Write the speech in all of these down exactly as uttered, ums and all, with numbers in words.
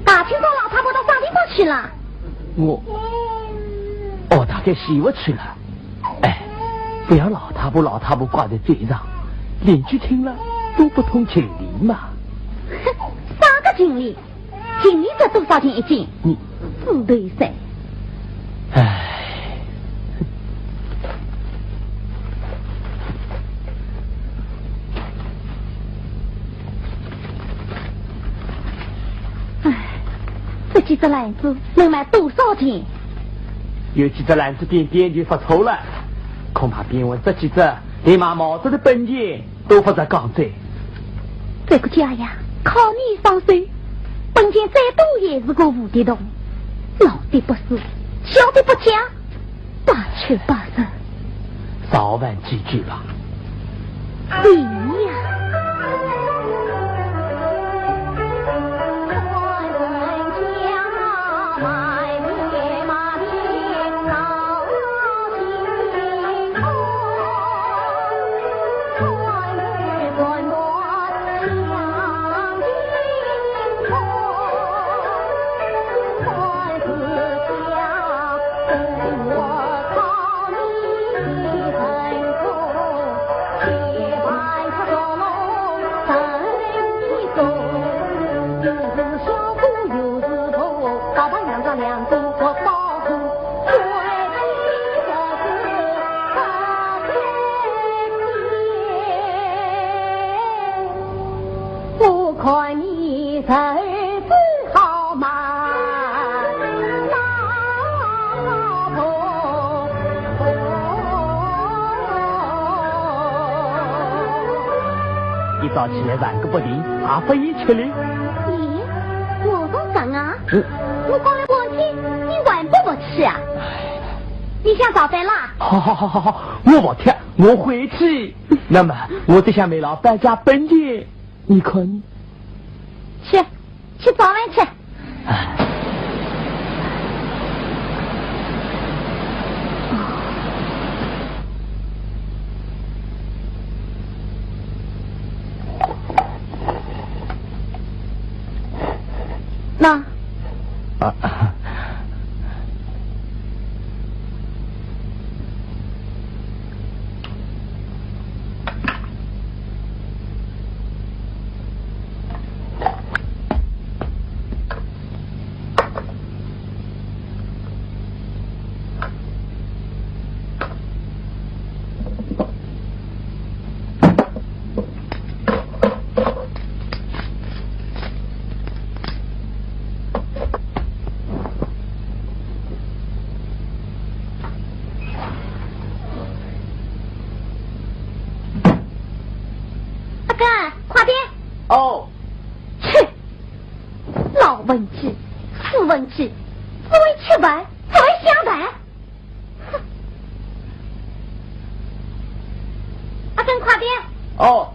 大清早老太婆到啥地方去了？我，哦，大概洗浴去了。哎，不要老太婆老太婆挂在嘴上，邻居听了都不通情理嘛。哼，啥个情理？情理才多少钱一斤？你，猪头噻！哎。哎，这几只篮子能卖多少钱？有几只篮子边边就发臭了，恐怕边外这几只连卖帽子的本钱都不值讲哉。这个家呀，靠你上手，本钱再多也是个无底洞，老的不是，小的不讲，八九八十。少玩几句吧。对呀。我看你日子好嘛，老婆。一早起来站个不停，还不厌吃力。咦，我说啥啊？嗯。我讲了半天，你还不服气啊？你想造反啦？好好好好好，我服帖，我回去。那么，我得向梅老板借本钱。 你看呢？去，去造反去。哎。那。啊。 阿根，快点！哦。切，老文具，死文具，只会吃饭，只会想饭。 阿根，快点！哦。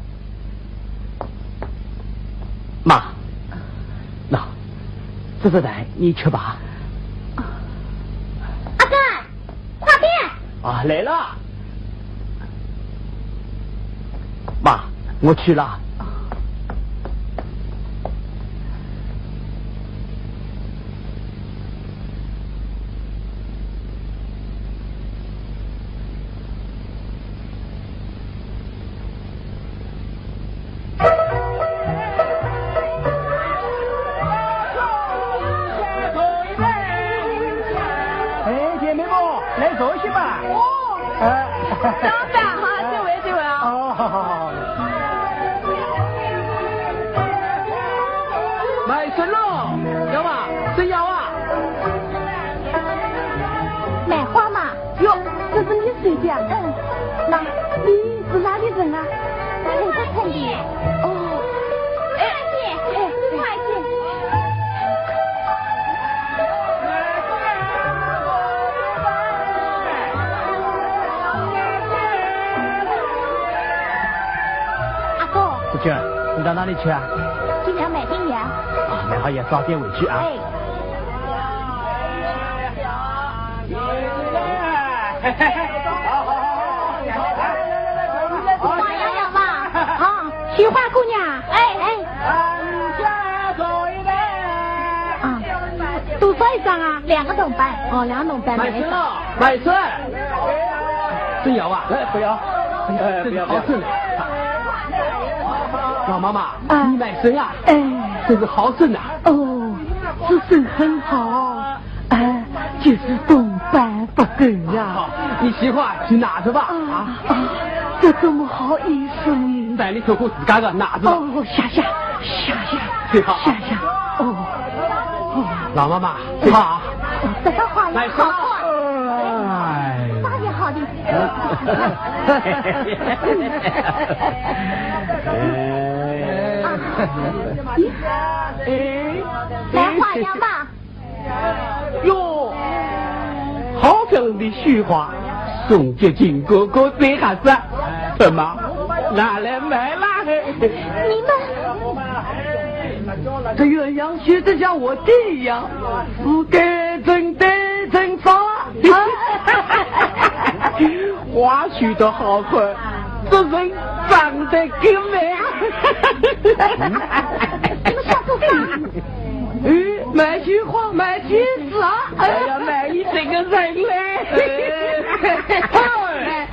妈，那，这是来，你吃吧。阿根，快点！啊，来了。妈，我去了。 哎，姐妹们，来坐一歇吧。哦，哎。老板哈，这位，这位啊。哦，好，好，好。卖参喽，要吗？参要啊？卖花嘛。哟，这是你谁家？嗯，那你 是哪里人啊？我是村里。哦。哎，哎，快去。阿哥。志娟，你到哪里去啊？去买点药。啊，买好药早点回去啊。哎。 花样样嘛。啊，菊花姑娘。哎，哎。多少一张啊？两个铜板。哦，两个铜板，买一张。卖参啊，卖参！孙瑶啊，哎，不要，哎，这是好参啊。老妈妈，啊，你买参啊？哎，这是好参啊。哦，这参很好，哎，就是铜板不够呀。好，你喜欢就拿着吧。啊，啊，这怎么好意思呢？在你头过自家的，拿着吧。哦，谢谢，谢谢。 对吧？想想，哦，哦。老妈妈，好。这个花也好看。哎。花也好的。啊，咦，来花呀嘛。 哟，好漂亮的绣花，送给亲哥哥最合适。怎么，拿来卖啦？你们，这鸳鸯绣得像我爹一样，是该真得真少啊。花绣得好看，这人长得更美。你们笑什么？ 哎，卖绣花，卖金子啊！哎呀，卖你这个人嘞！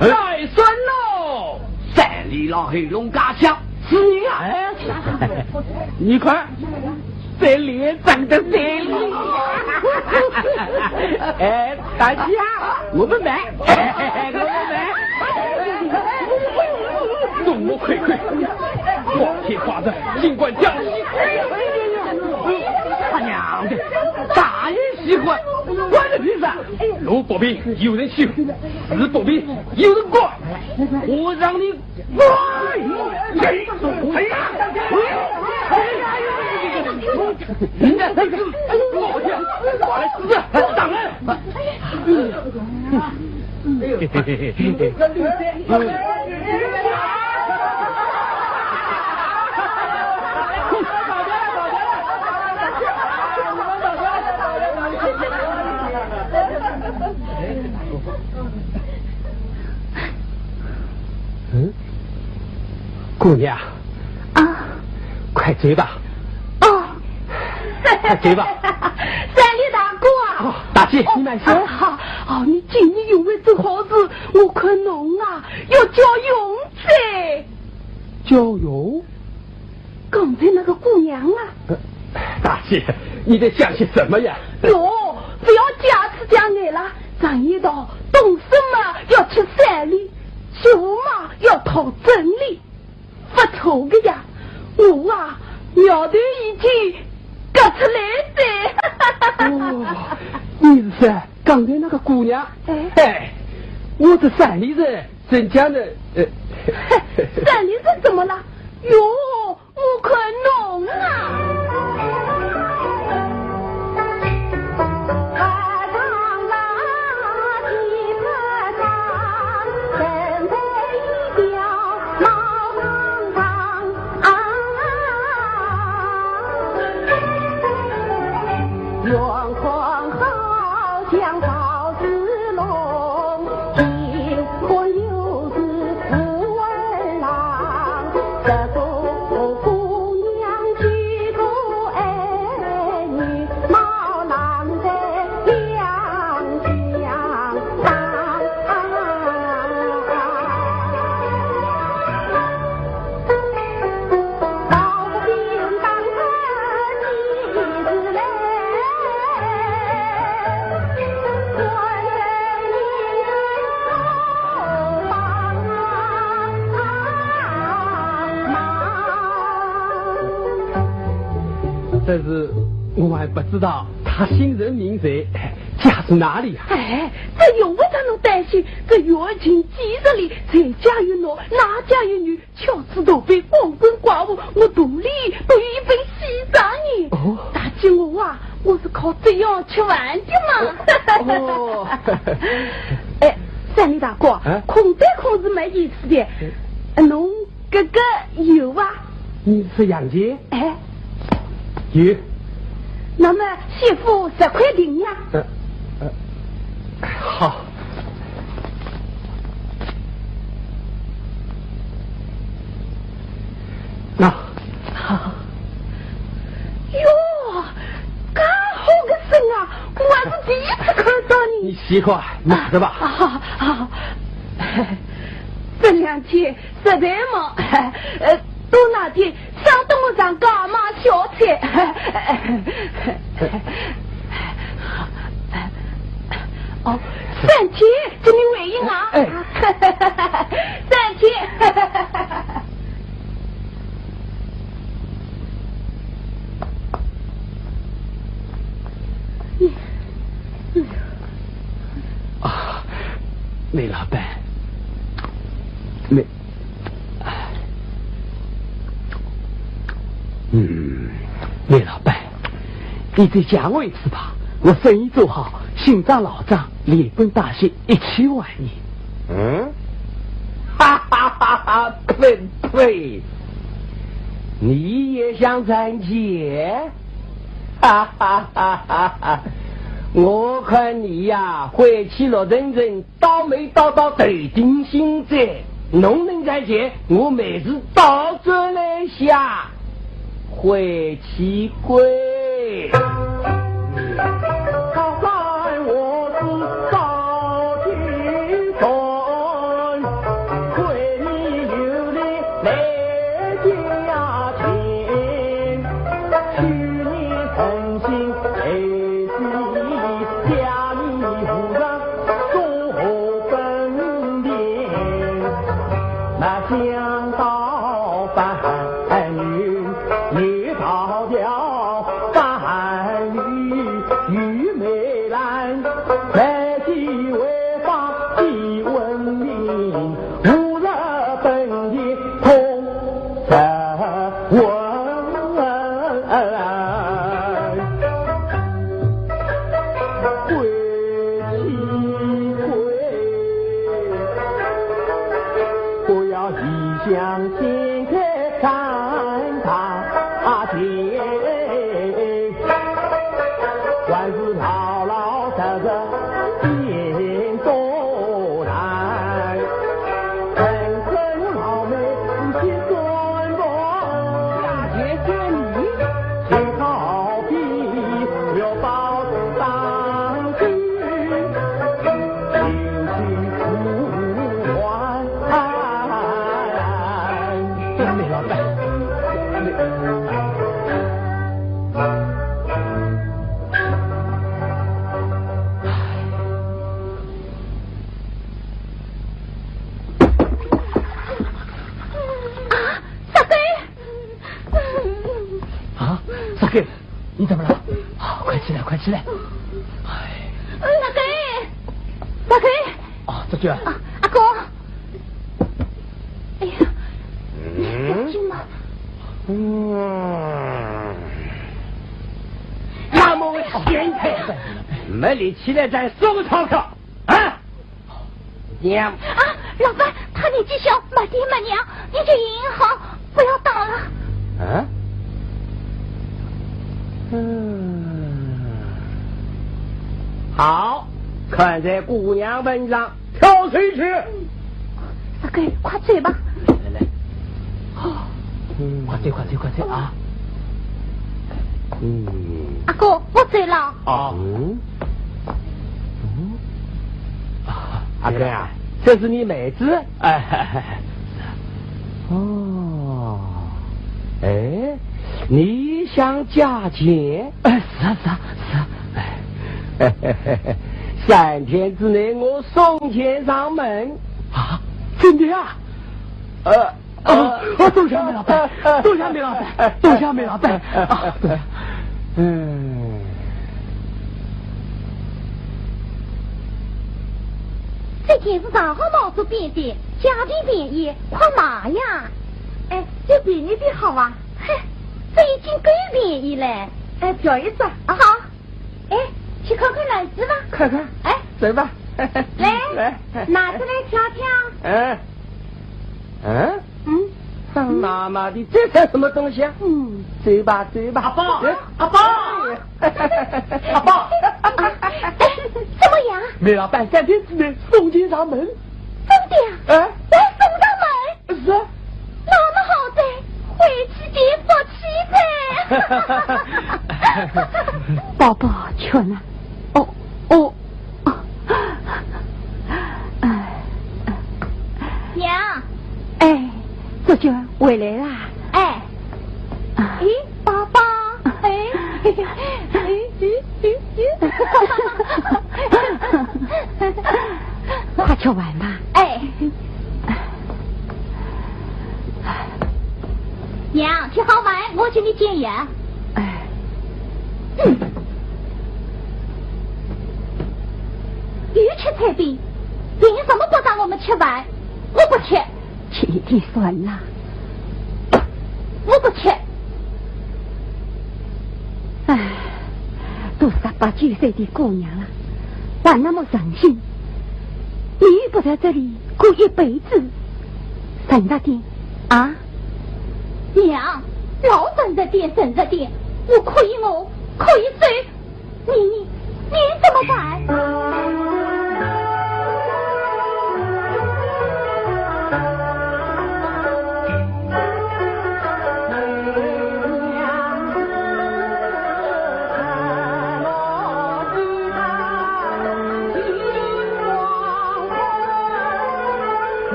哎，大孙喽，三里老黑龙家乡，是你啊！哎，你看，这脸长得真好。哎，大家，我们买。 哎，我们买。众目睽睽，光天化日，尽管讲。他娘的，大人喜欢，关你屁事！路不平有人修，事不平有人管。我让你 哎呀！哎呀！哎呀！人家这个老家，我来死，打人！嗯？ 姑娘，啊，快走吧。哦，快走吧。三里大哥啊。哦，大姐，你慢些。哎，好，哦，你今日有为做好事，我看侬啊，要叫勇哉。叫勇？刚才那个姑娘啊。呃，大姐，你在想些什么呀？哟，不要假痴假呆了，咱一道动身嘛，要去山里， 做嘛要讨真理，不错的呀，我啊，苗头已经割出来的。哦，你是刚才那个姑娘？哎。哎，我这山里人，人家呢，呃，山里人怎么了？哟， 我看侬啊！但是我还不知道她姓甚名谁，家住哪里啊？哎，这用不着侬担心，这月进几十里，这家有奴，那家有女， 巧子都被光棍寡妇，我肚里都有一本喜账呢。哦。大姐我啊，我是靠这样吃饭的嘛。哦。哎，三里大哥，哎？空对空是没意思的。呃，侬哥哥有啊？你是杨姐？哎。有。那么媳妇十块定呀？呃，呃，好。 那。哟，介好个生啊，第一次看到你。你习惯，拿着吧。啊，好，好。这两天实在忙，呃，多拿点，省得我上街买小菜。哦，三天，给你回应啊。哎。三天。 啊，梅老板，梅，嗯，梅老板，你再借我一次吧，我生意做好，新账老账，连本带息一起还你。嗯？哈哈哈哈，呸呸！你也想赚钱？ 哈哈哈哈哈！我看你呀，回去落成人，倒霉倒到头顶心哉。侬能赚钱，我每日倒转来下，回去归。 啊，啥个？啊，啥个？你怎么了？啊，快起来，快起来！哎，啥个？啥个？啊，这就……啊，阿哥！哎呀，嗯？你不要紧吗？嗯。那么我现在没力气了，再说个钞票啊！ 娘。啊，老板，他年纪小，没爹没娘，你就应应好，不要打了。啊？嗯。好，看在姑娘份上，跳水去。大哥，快走吧。来，来，来。哦，嗯。快走，快走，快走啊！嗯。阿哥，我走了。哦。嗯。嗯。 啊，阿哥啊，这是你妹子？哎，是啊。哦，哎，你想借钱？哎，是啊，是啊，是啊。哎，三天之内我送钱上门。啊，真的啊？呃， 哦，哦，多谢梅老板，多谢梅老板，多谢梅老板啊，多谢。嗯。这件是上好毛主编的，价钿便宜，快买呀！哎，这便宜的好啊。嗨，这已经够便宜了。哎，便宜着。啊，好。 哎，去看看篮子吧。看看。哎，走吧。来，来，拿出来瞧瞧。嗯，嗯，嗯，妈妈的，这算什么东西啊？嗯，走吧，走吧。阿宝，哎，阿宝，阿宝。啊，哎，怎么样？梅老板三天之内送钱上门。真的呀？哎，我送上门？ 是啊。那么好哉，回去见福气哉。宝宝，去呢？哦，娟回来啦。哎，啊。咦，爸爸，哎，哎，咦，咦，咦。快吃饭吧。哎。娘，吃好饭，我请你解药。哎。嗯。又吃炊饼，凭什么不让我们吃饭？我不吃。 吃一点算了。我不吃。唉，都十八九岁的姑娘了，还那么任性，你又不在这里过一辈子，忍着点啊。娘，老忍着点，忍着点，我可以饿，可以瘦， 你，你，你怎么办？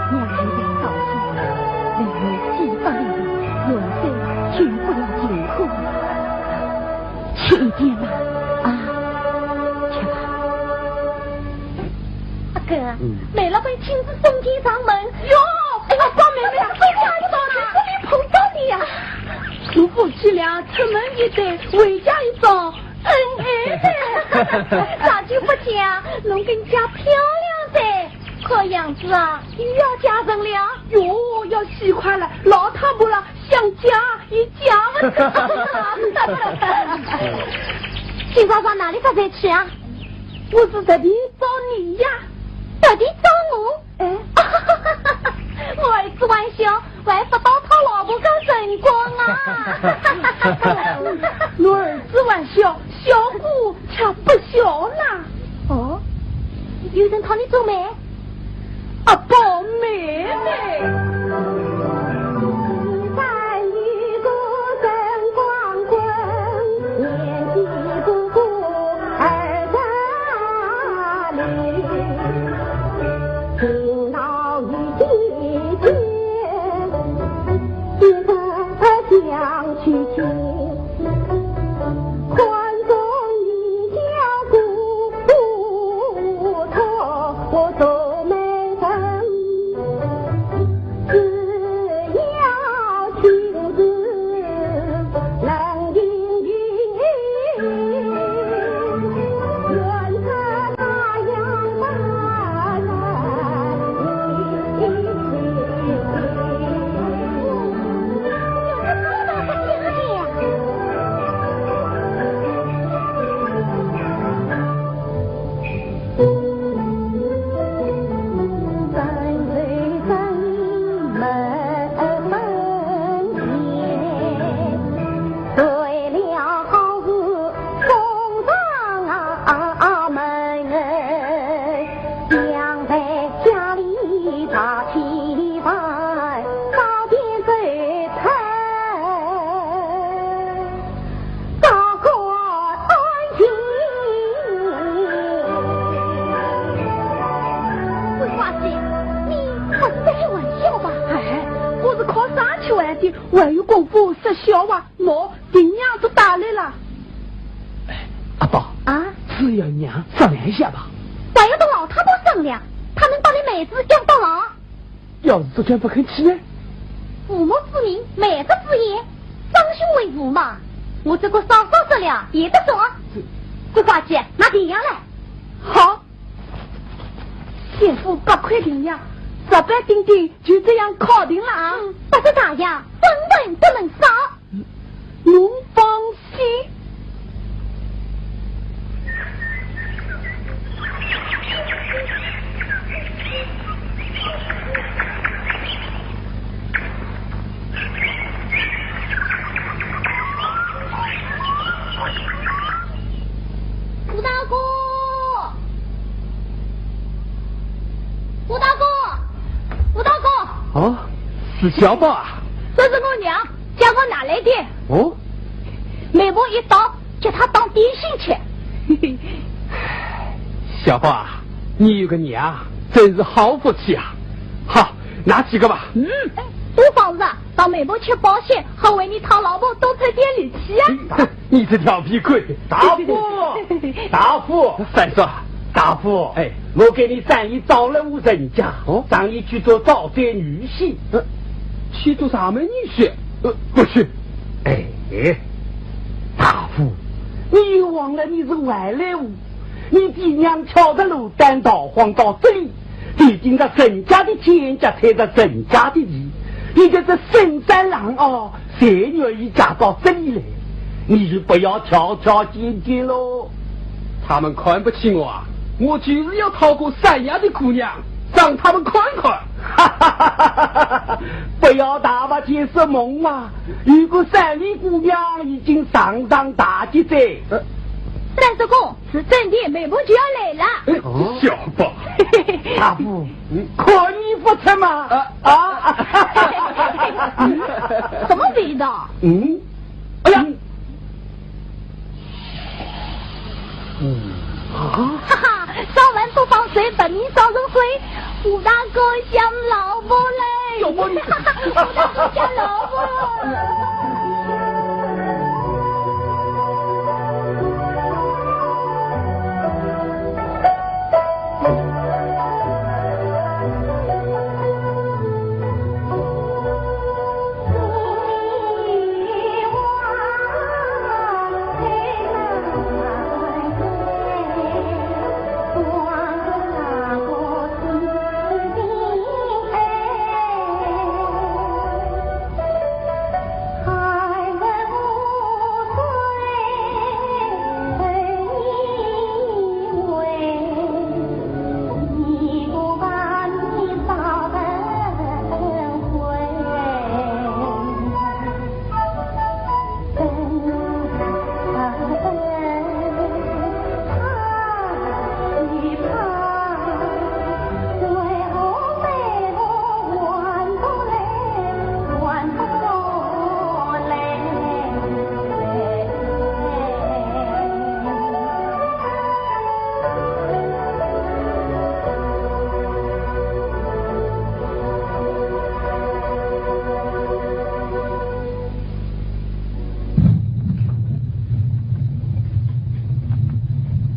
娘现在高兴，为了几百里路，元帅救不了金库。吃一点吧，啊，吃吧。阿哥，嗯。梅老板亲自送钱上门。哟，这个小妹妹啊，这下一到，这里碰到你呀。我夫妻俩出门一对，回家一遭，恩爱的。早就不讲，侬更加漂亮的。看样子啊，又要嫁人了。哟，要喜快了，老太婆了，想嫁也嫁不成。今朝上哪里发财去啊？我是特地找你呀。特地找我？哎。我儿子还小，还不到讨老婆个辰光啊。我儿子还小，小姑却不小啦。哦，有人讨你做媒？啊，宝妹妹。来了。哎，阿宝啊，是要娘商量一下吧？还要同老太婆商量，她能把你妹子养到老？要是这样不肯去呢？父母之命，媒妁之言，长兄为父嘛，我这个嫂嫂说了也得做。这，这挂记拿定下来。好，先付八块定呀，这板定金就这样敲定了啊。嗯，八十大洋，分文不能少。 侬放心。吴大哥，吴大哥，吴大哥。哦，是小宝啊。这是我娘。 叫我拿来的。哦？媒婆一到，叫她当点心吃。小宝啊，你有个娘，真是好福气啊！好，拿几个吧。嗯，多放着，让媒婆吃饱些，好为你讨老婆多出点力气啊。你这调皮鬼！大富，大富，三叔，大富，哎，我给你算一招了无人家，哦，让你去做招财女婿。呃，去做啥门女婿？呃，不去。哎，大富，你又忘了你是外来户，你爹娘挑着担子逃荒到这里，费尽了人家的钱，脚踏着人家的地，你这个深山老坳，谁愿意嫁到这里来？你就不要挑挑拣拣喽。他们看不起我啊，我就是要讨个善良的姑娘，让他们看看。哈哈哈哈哈！不要大话解释梦啊！有个善良姑娘已经上上大吉哉。呃，三叔公，是真的，媒婆就要来了。哎，哦，小宝。大富，嗯，看你不出嘛。啊，啊。什么味道？嗯？哎呀，嗯。嗯。哈哈，烧完不放水，本命烧成灰，吴大哥想老婆嘞。小宝你，吴大哥想老婆。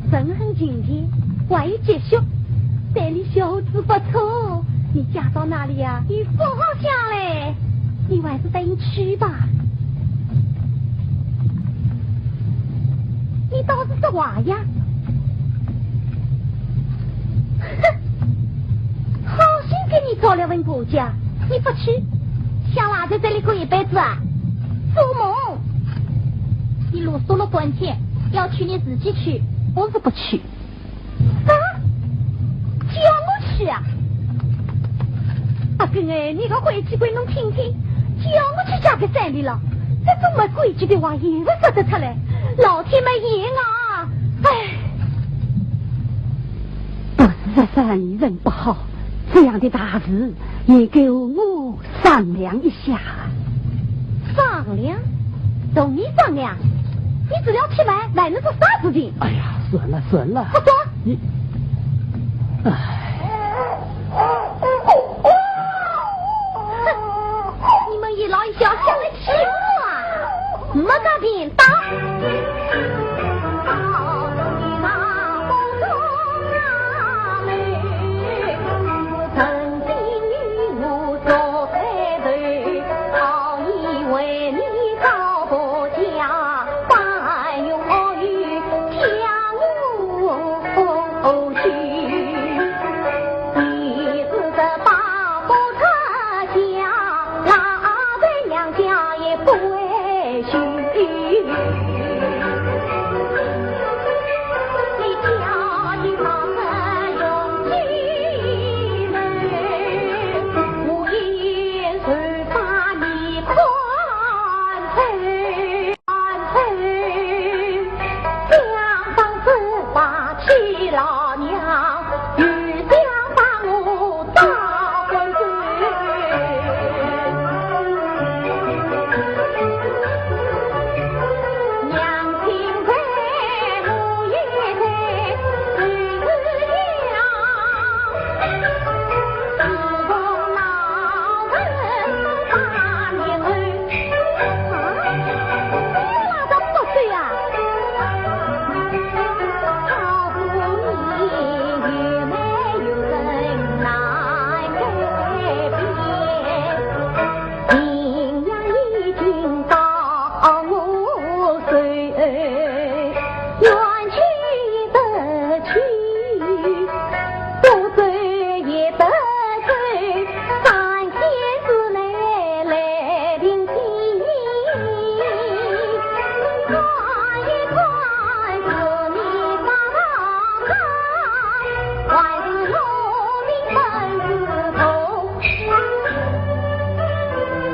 人很亲切，还有积蓄，对你小子不错。你嫁到哪里呀？你不好讲嘞。你还是等去吧。你倒是说话呀！哼，好心给你找了份婆家，你不去，想赖在这里过一辈子啊？做梦！你啰嗦了半天，要去你自己去，我是不去。啥？叫我去啊？阿根哎，你个晦气鬼，侬听听，叫我去嫁给山里了，这种没规矩的话也不说得出来，老天没眼啊！哎。不是说山里人不好，这样的大事也该我 商量一下。商量？同你商量？你只了吃饭，还能做啥事情？哎呀，算了算了。不说。你，哎。哼，你们一老一小想得起我啊？没大便当。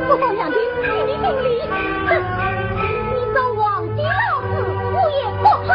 我倒两句与你顶礼。哼，你做皇帝老子，我也不怕。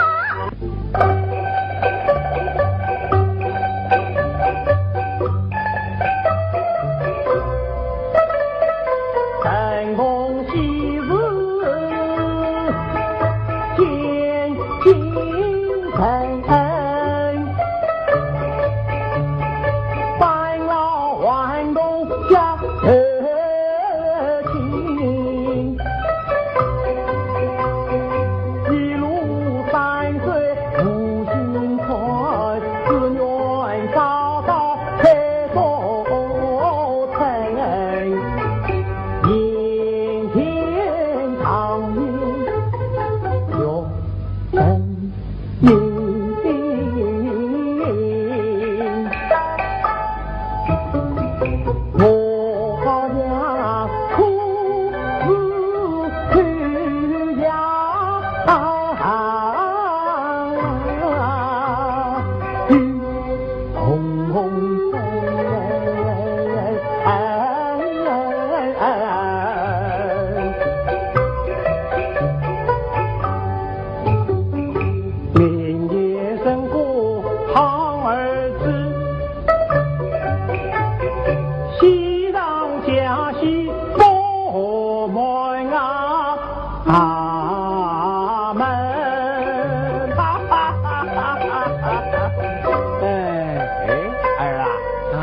哎，哎，儿啊，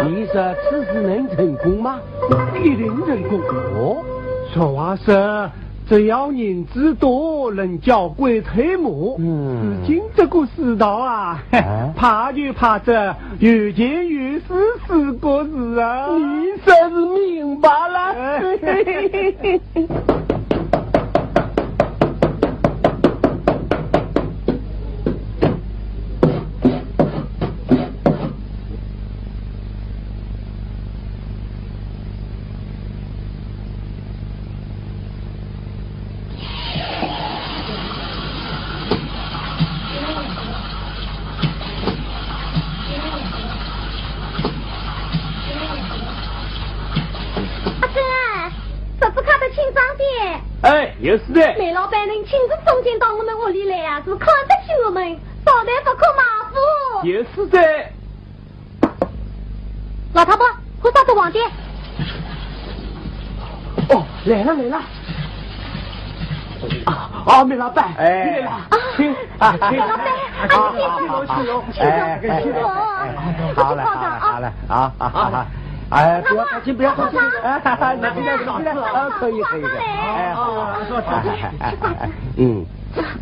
你说此事能成功吗？一定成功。哦，俗话说，只要银子多，能叫鬼推磨。嗯。如今这个世道啊，啊？怕就怕这有钱有势四个字啊。你说是明白了。哎。阿珍，十字街的青商店。哎，有事的。梅老板，您亲自送钱到我们屋里来啊，是看得起我们，早来不可马虎。有事的。老太婆，快找个黄玳。哦，来了，来了。啊，啊，梅老板，哎，你来了。请，啊，请。梅老板，啊，请坐，请坐，请坐。哎，哎，哎，好嘞，好嘞，好嘞，啊，啊，好嘞。哎，不要客气，不要客气。哎，你进来，你进来。啊，可以，可以，可以。哎，好，好，好，好。哎，哎，哎，哎，嗯，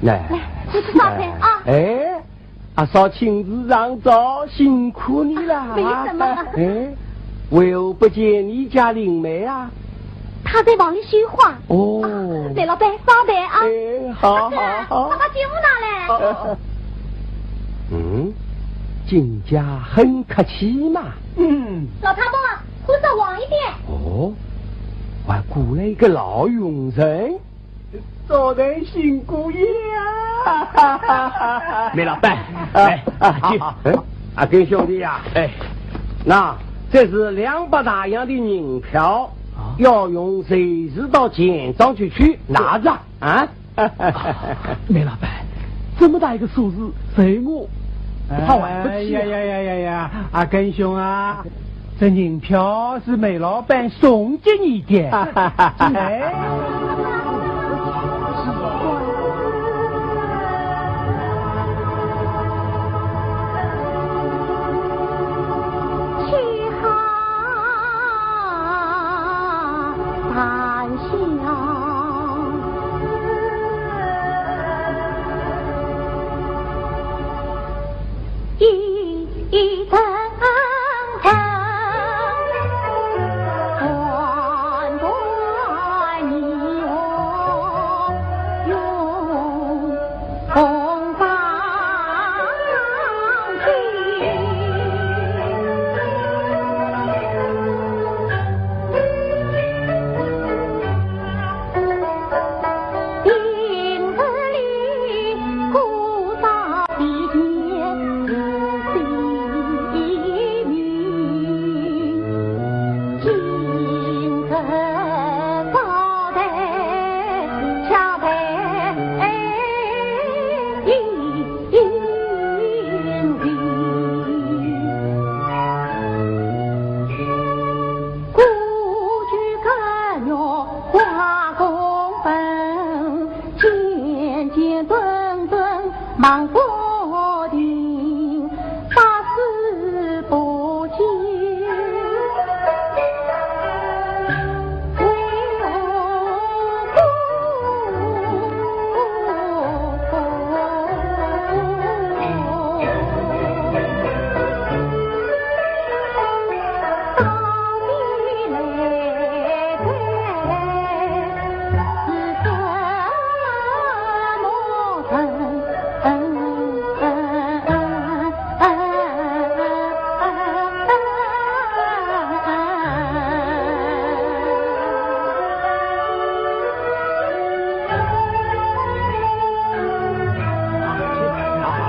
来。来，你吃早餐啊。哎，阿嫂亲自上朝，辛苦你了啊。没什么。哎，为何不见你家林妹啊？她在房里绣花。哦。啊，梅老板，稍等啊。哎，好，好，好。快把剪布拿来。哦，哦，哦。嗯，金家很客气嘛。嗯。老太婆，火烧旺一点。哦，还雇来一个老佣人。做得辛苦呀。梅老板，来，啊，啊，啊，啊，阿根兄弟呀，哎，那这是两百大洋的银票，啊，要用随时到钱庄去取，拿着啊。啊，梅老板，这么大一个数字，随我，他还不起啊。哎呀呀呀呀呀，阿根兄啊，这银票是梅老板送给你的。哎。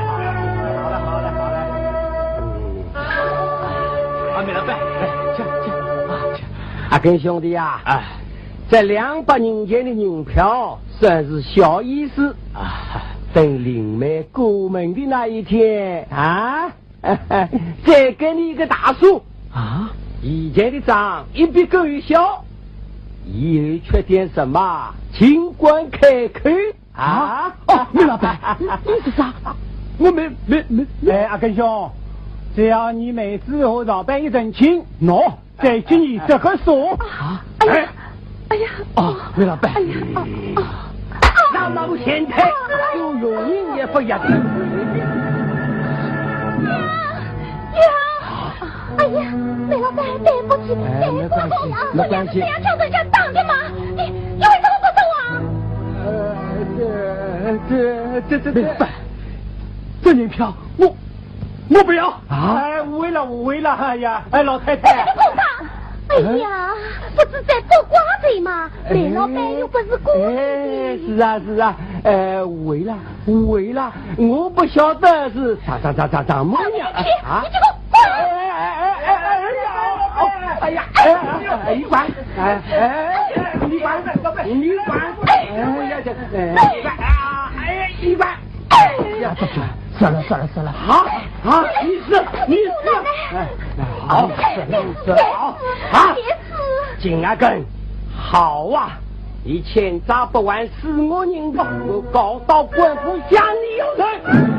好了，好了，好了。啊，梅老板，来，请，请，啊，请。阿根兄弟啊，哎，这两百银钱的银票算是小意思啊。等林妹过门的那一天啊，再给你一个大数。啊？以前的账一笔勾销，以后缺点什么，尽管开口。 啊？哦，梅老板，你，你是啥？我没，没，没，没。哎，阿根兄，只要你每次和老板一成亲，喏，再给你这个数。啊？哎呀，哎呀，哦，梅老板。哎呀，哦，哦。让老钱财，就永远也不要。呀，呀。 哎呀，梅老板，对不起，哎，对不起啊，没关系，没关系。我也是这样叫人家打的嘛，你，你为什么不打我啊？呃，这，这，这，这，这，梅老板，这银票，我，我不要。啊？哎，误会了，误会了，哎呀，哎，老太太。你个混蛋！哎呀，不是在做瓜子嘛，梅老板又不是故意的。哎，是啊，是啊，呃，误会了，误会了，我不晓得是啥，啥，啥，啥，啥么呀。你，你，啊？你这个 哎呀，哎呀，哎呀，哎呀，你管，哎，哎，你管，你管，哎呀，这，哎，你管，哎呀，你管，哎呀，算了，算了，算了。啊，啊，你是，你是，哎，好，算了，算了，好，啊，金阿根，好啊，你欠债不还，死我认了，我告到官府向你要人。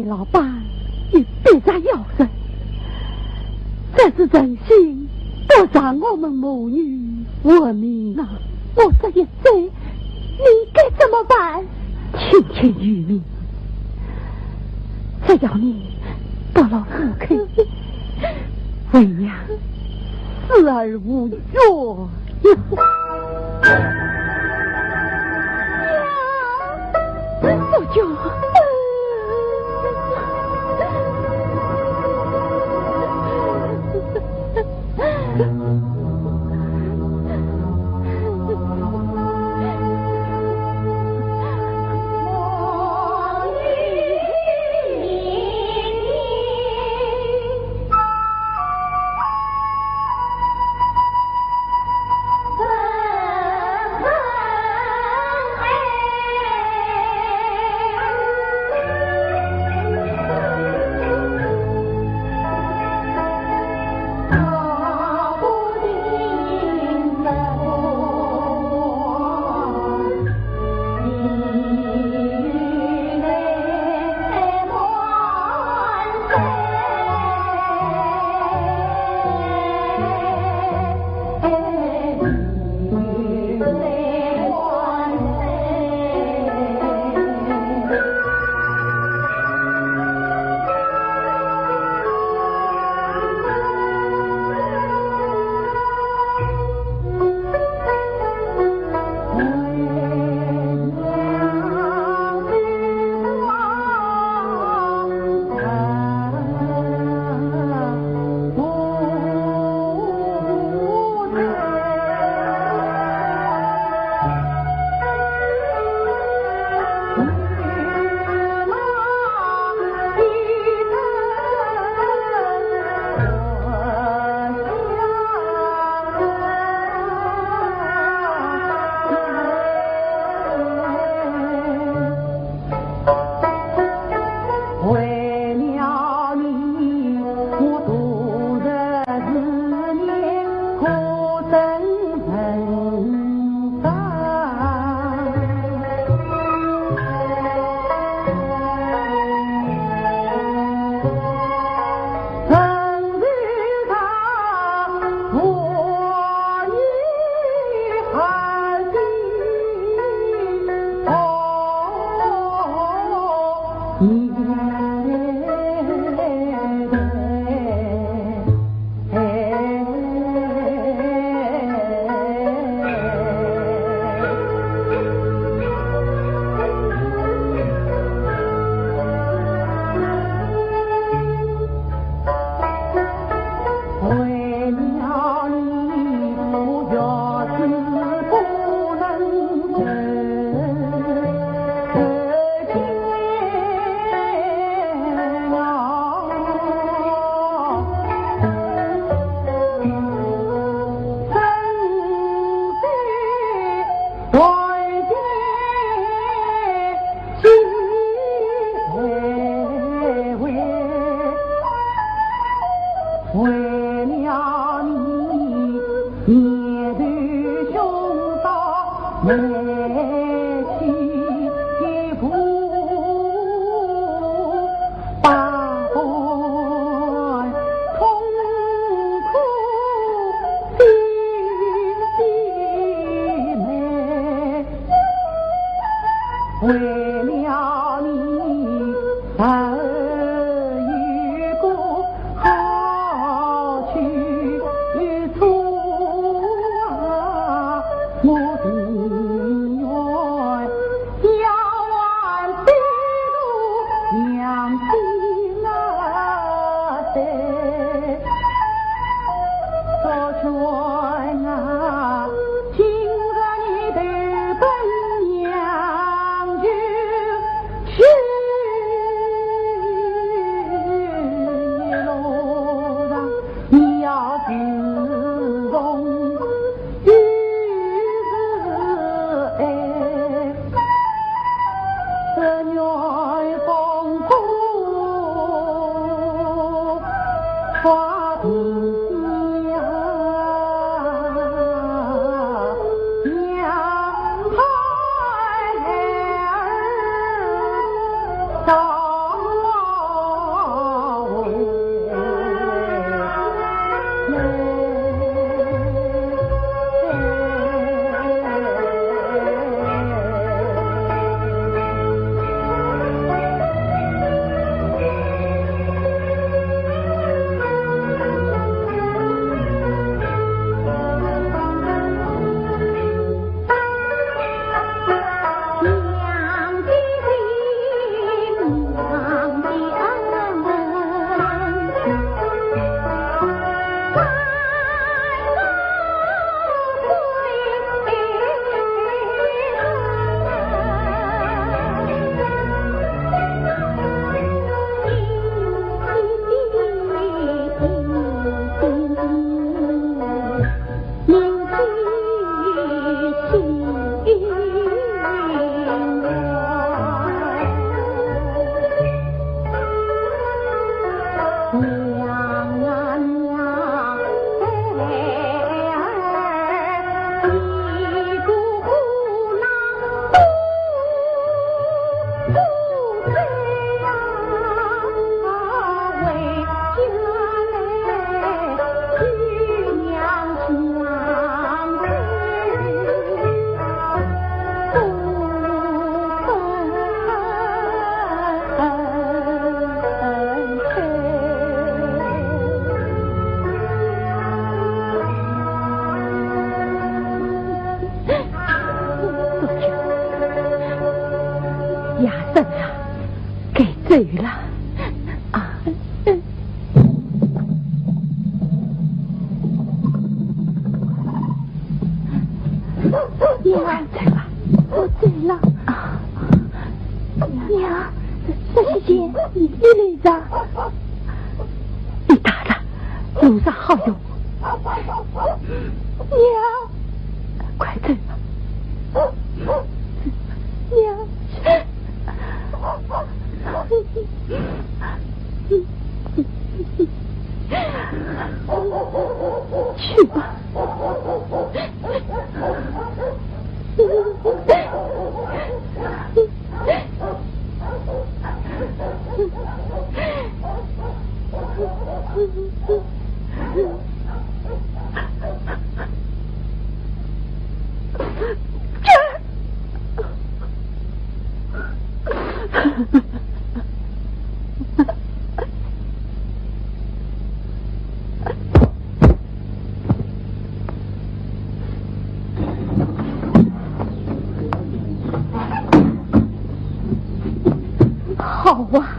老板与别家要人，这是诚心不让我们母女活命啊！我这一追，你该怎么办？听天由命，只要你到了河口，为娘死而无怨。娘，不救。走了。啊。娘，快走吧。我走了。啊。娘，这些钱你留着。你打了，路上好用。娘。快走吧。娘。去吧。好啊，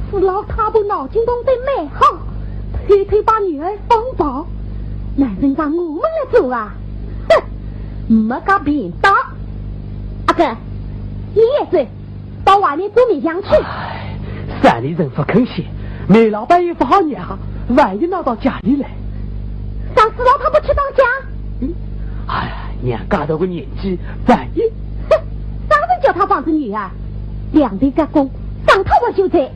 是老太婆脑筋动得蛮好，偷偷把女儿放跑，哪能让我们来做啊？哼，没个便当。阿哥，你也走，到外面做面相去。哎，山里人不肯歇，煤老板也不好惹，万一闹到家里来。上次老太婆去打架。嗯，哎呀，娘家头个年纪，万一……哼，啥人叫他放着女儿？两头夹攻，上头我就在。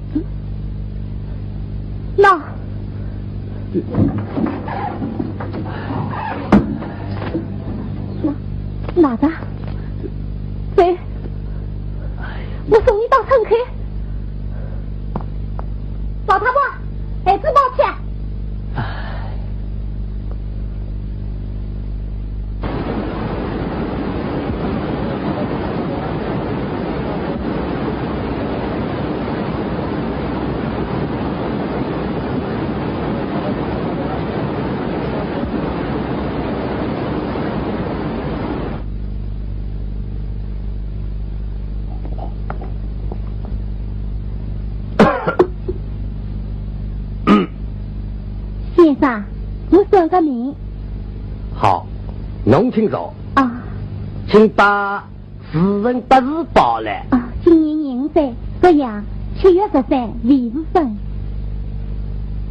那，拿着，走，我送你到村口。老太婆，孩子抱去。先生，我算个命。好，侬请坐。啊。请把时辰八字报来。啊，今年廿五岁，属羊，七月十三，未时辰。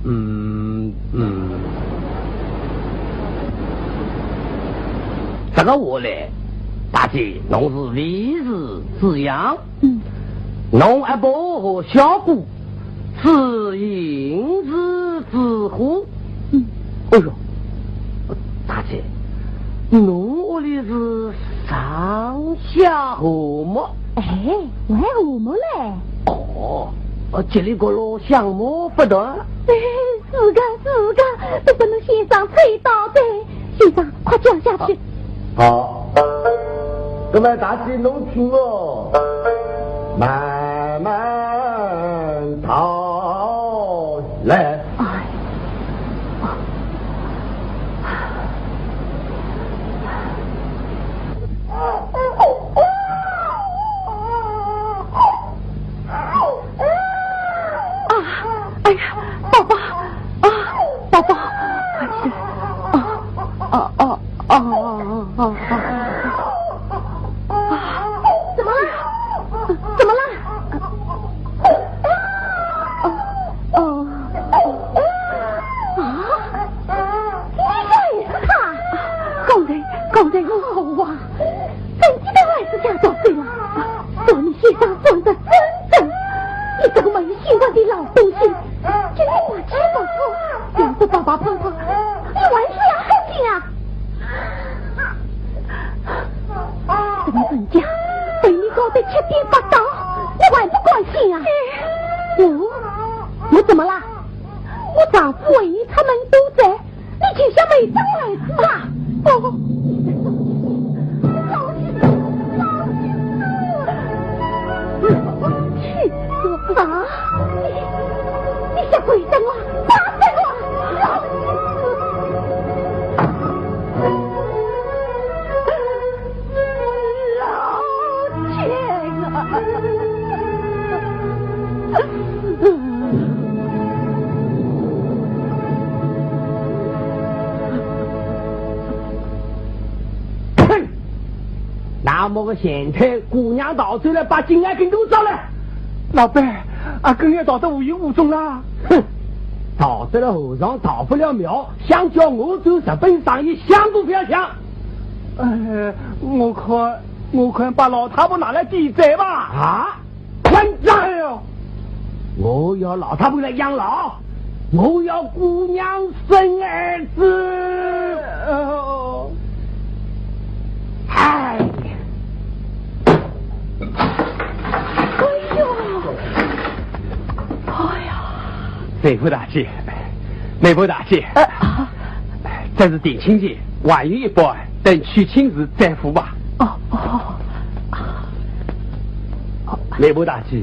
嗯，嗯。这个话嘞，大姐，侬是未时之羊。 嗯。侬阿婆和小姑是寅时之虎。嗯。哎哟，大姐，侬屋里是上下和睦？哎，我还和睦嘞。哦，呃，这里角落相貌不断。哎，是个，是个，都拨侬先生吹倒的。先生，快讲下去。 好，搿么大姐侬听哦，慢慢道来。哎。啊，哎呀，宝宝，啊，宝宝，快起来！啊，啊，啊，啊，啊，啊，啊，啊，怎么了？怎么了？啊，啊，啊，你也是他？刚才，刚才我好啊。 真的还是假的？对了，算命先生算得真准，你这个没有心肝的老东西，竟然花痴发作，要是爸爸碰碰，你还是要狠心啊？这个人家被你搞得七颠八倒，你还不甘心啊？我，我怎么了？我丈夫为你出门多灾， 你就像没长儿子啊！哦，老实，老实！气死我！啊！你，你想跪等我，打死我！老实！老天啊！哼！那么个闲差，姑娘逃走了，把金钗给我找来。老板，阿根也逃得无影无踪啦。哼，逃得了和尚逃不了庙，想叫我做日本生意，想都不要想。呃，我看，我看把老太婆拿来抵债吧。啊？ 混账！哎呦，我要老太婆来养老，我要姑娘生儿子。哦。哎呦，哎呀！梅宝大姐，梅宝大姐。呃，啊。这是定亲钱，还有一半，等娶亲时再付吧。哦，哦。 梅宝大姐，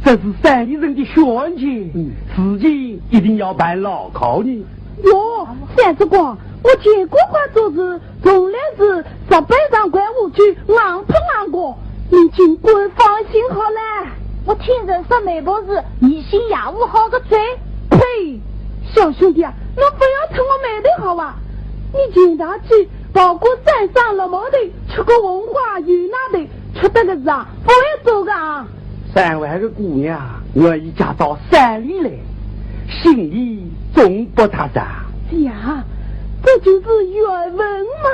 这是山里人的血汗钱，嗯。事情一定要办牢靠呢。哟，三叔公，我见过官做事，从来是日本上官下去硬碰硬过，你尽管放心好了。我听人说梅宝是迷信也无好个嘴。呸！小兄弟啊，侬不要触我霉头好吧？你全家去跑过三山六毛头，吃过红花油奶头，吃得个是啊，不会做个啊。 山外个姑娘愿意嫁到山里来，心里总不踏实。呀，这就是缘分嘛。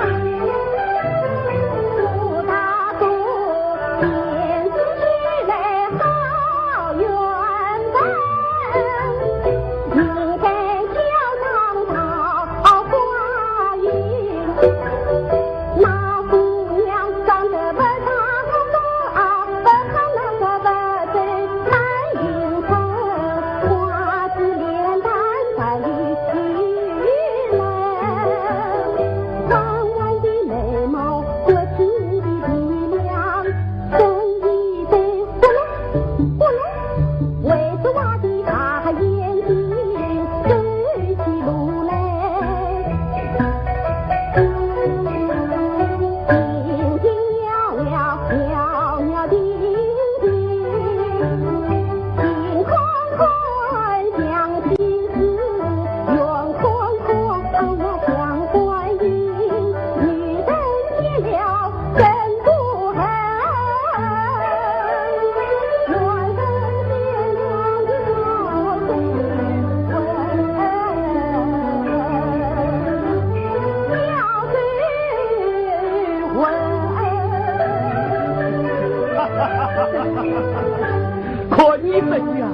看你们呀，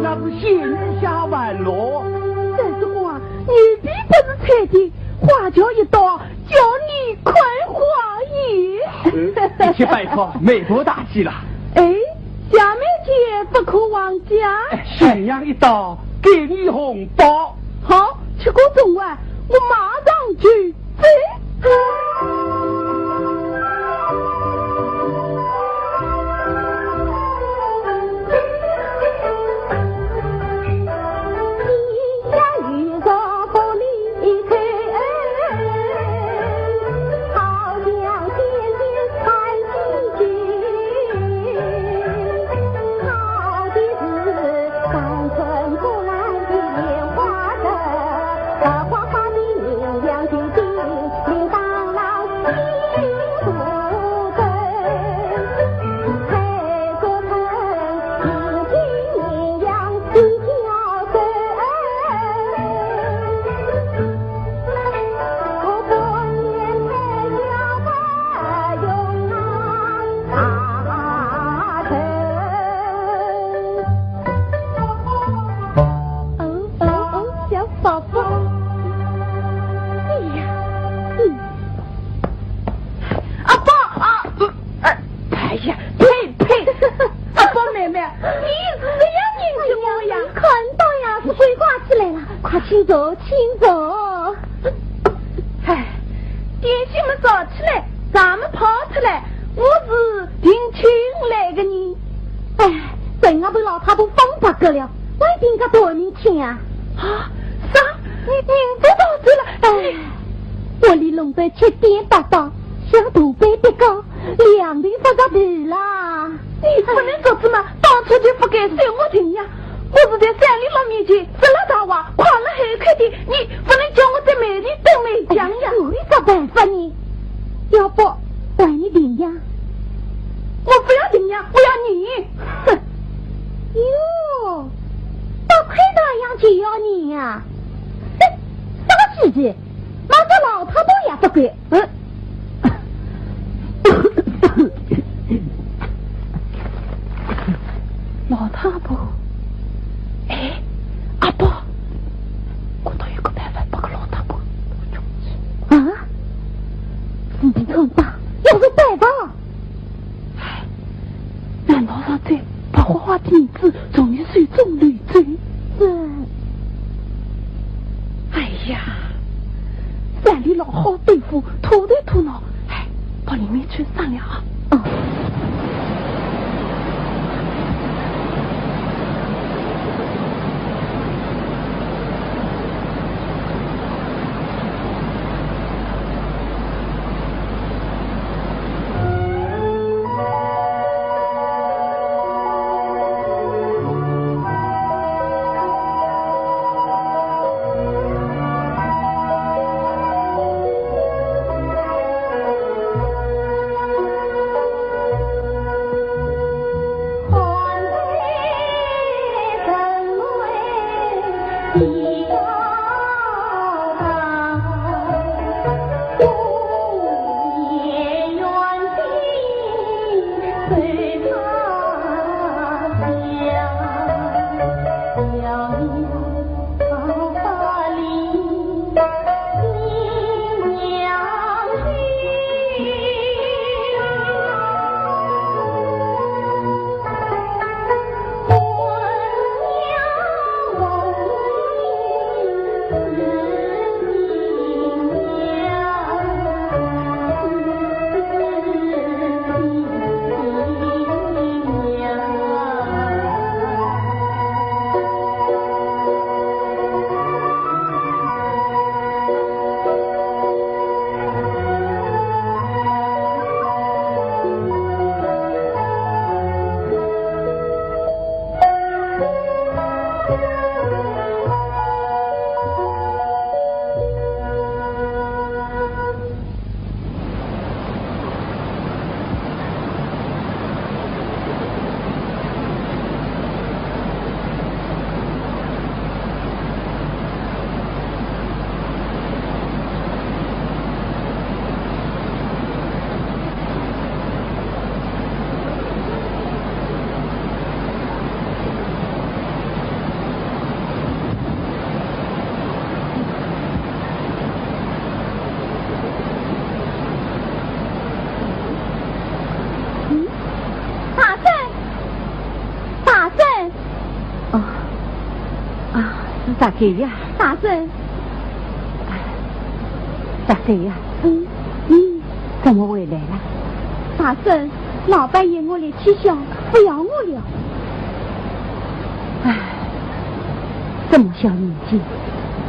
那是仙女下凡喽。三叔公啊，你并不是猜的，花轿一到，叫你看花眼。嗯，一切拜托梅宝大姐了。哎，下面见不可忘记啊。哎，新娘一到，给你红包。好，吃过中饭，我马上去。哦，哦，哦，小宝宝。哎呀，嗯。阿宝啊，嗯，哎，哎呀，呸，呸。阿宝妹妹，你是这样认识我呀？哎呀，看到呀，是鬼话起来了，快请坐，请坐。哎，点心么早起来，茶么泡出来，我是定亲来的呢。哎，等我被老太婆放白个了，我一定个断命亲啊。啊，啥？你，你这到这了？哎，屋里弄得七颠八倒，像大背的高，两头发着皮啦。你不能做这么，到当初就不该收我定呀！我是在三里郎面前说了大话，诓了海口的，你不能叫我在梅里等梅香呀！哎，有一个办法呢，要不还你定呀？我不要定呀，我要你！哼！哟，不配那样就要你呀？哼，啥稀奇？ 那个老太婆也不敢。嗯。老太婆，哎，阿宝，我倒有个办法，把个老太婆。啊？事体可大，要有办法。 哎，难道让这白花花的银子从你手中溜走？这……哎呀，山里老好对付，头头头脑，哎，到里面去商量啊。哦。嗯？大婶，大婶。哦，啊，是大哥呀。大婶。哎，大哥呀。嗯。你怎么回来了？大婶，老板嫌我力气小，不要我了。唉，这么小年纪，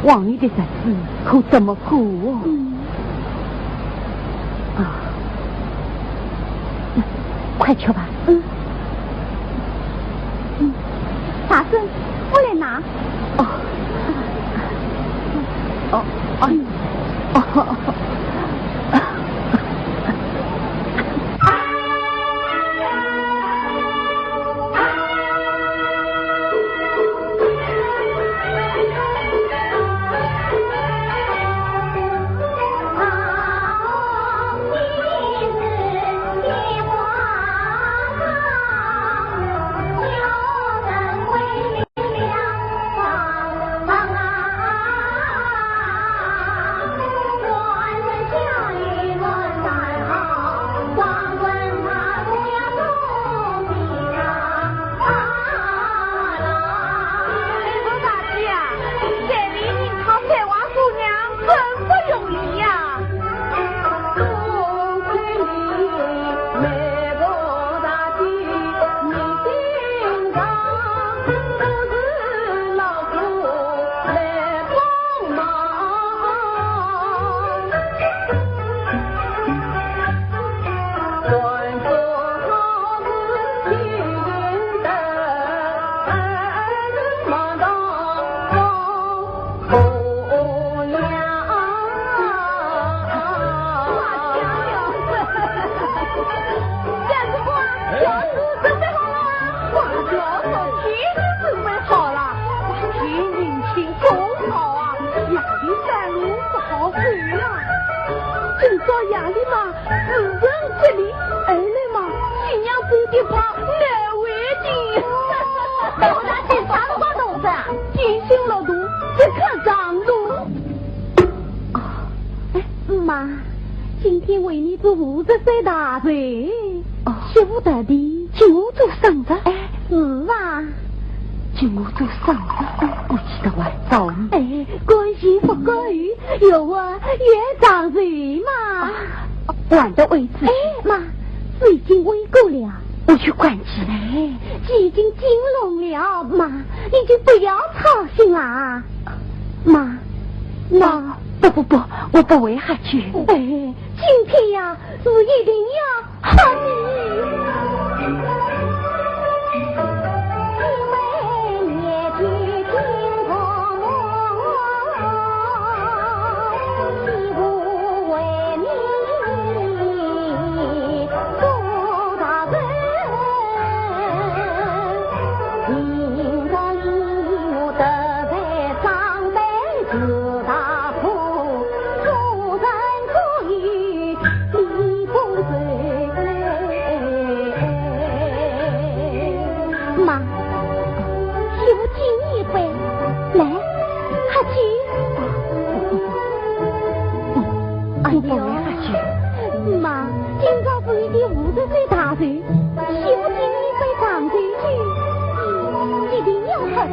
王爷的日子可怎么过哦？嗯。啊，快吃吧。嗯。嗯。大婶，我来拿。哦。哦，哦，哦。这里，二来嘛，新娘子的怕难为情。我那去上班同志啊，进修了读，这可上路。哦，哎，妈，今天为你做五十岁大寿。哦，媳妇到底请我做生日？哎，是啊。请我做生日？哎，我记得还早呢。哎，干喜不干忧，有我也上寿嘛。啊，还得为子。哎，妈，水已经煨过了。我去关鸡。哎，鸡已经进笼了，妈，你就不要操心了。妈，那……不，不，不，我不会下去。哎，今天呀，是一定要喝的。妈，媳妇敬你一杯，来，喝酒。哎呦，妈，今朝是你的五十岁大寿，媳妇敬你一杯长寿酒，一定要喝的。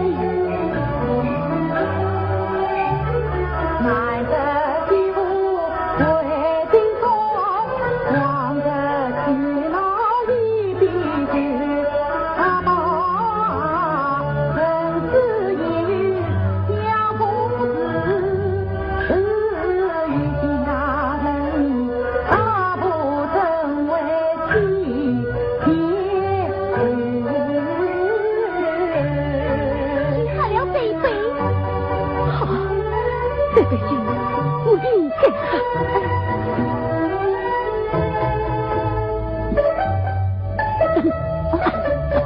喝了这一杯。好，这杯酒我应该喝。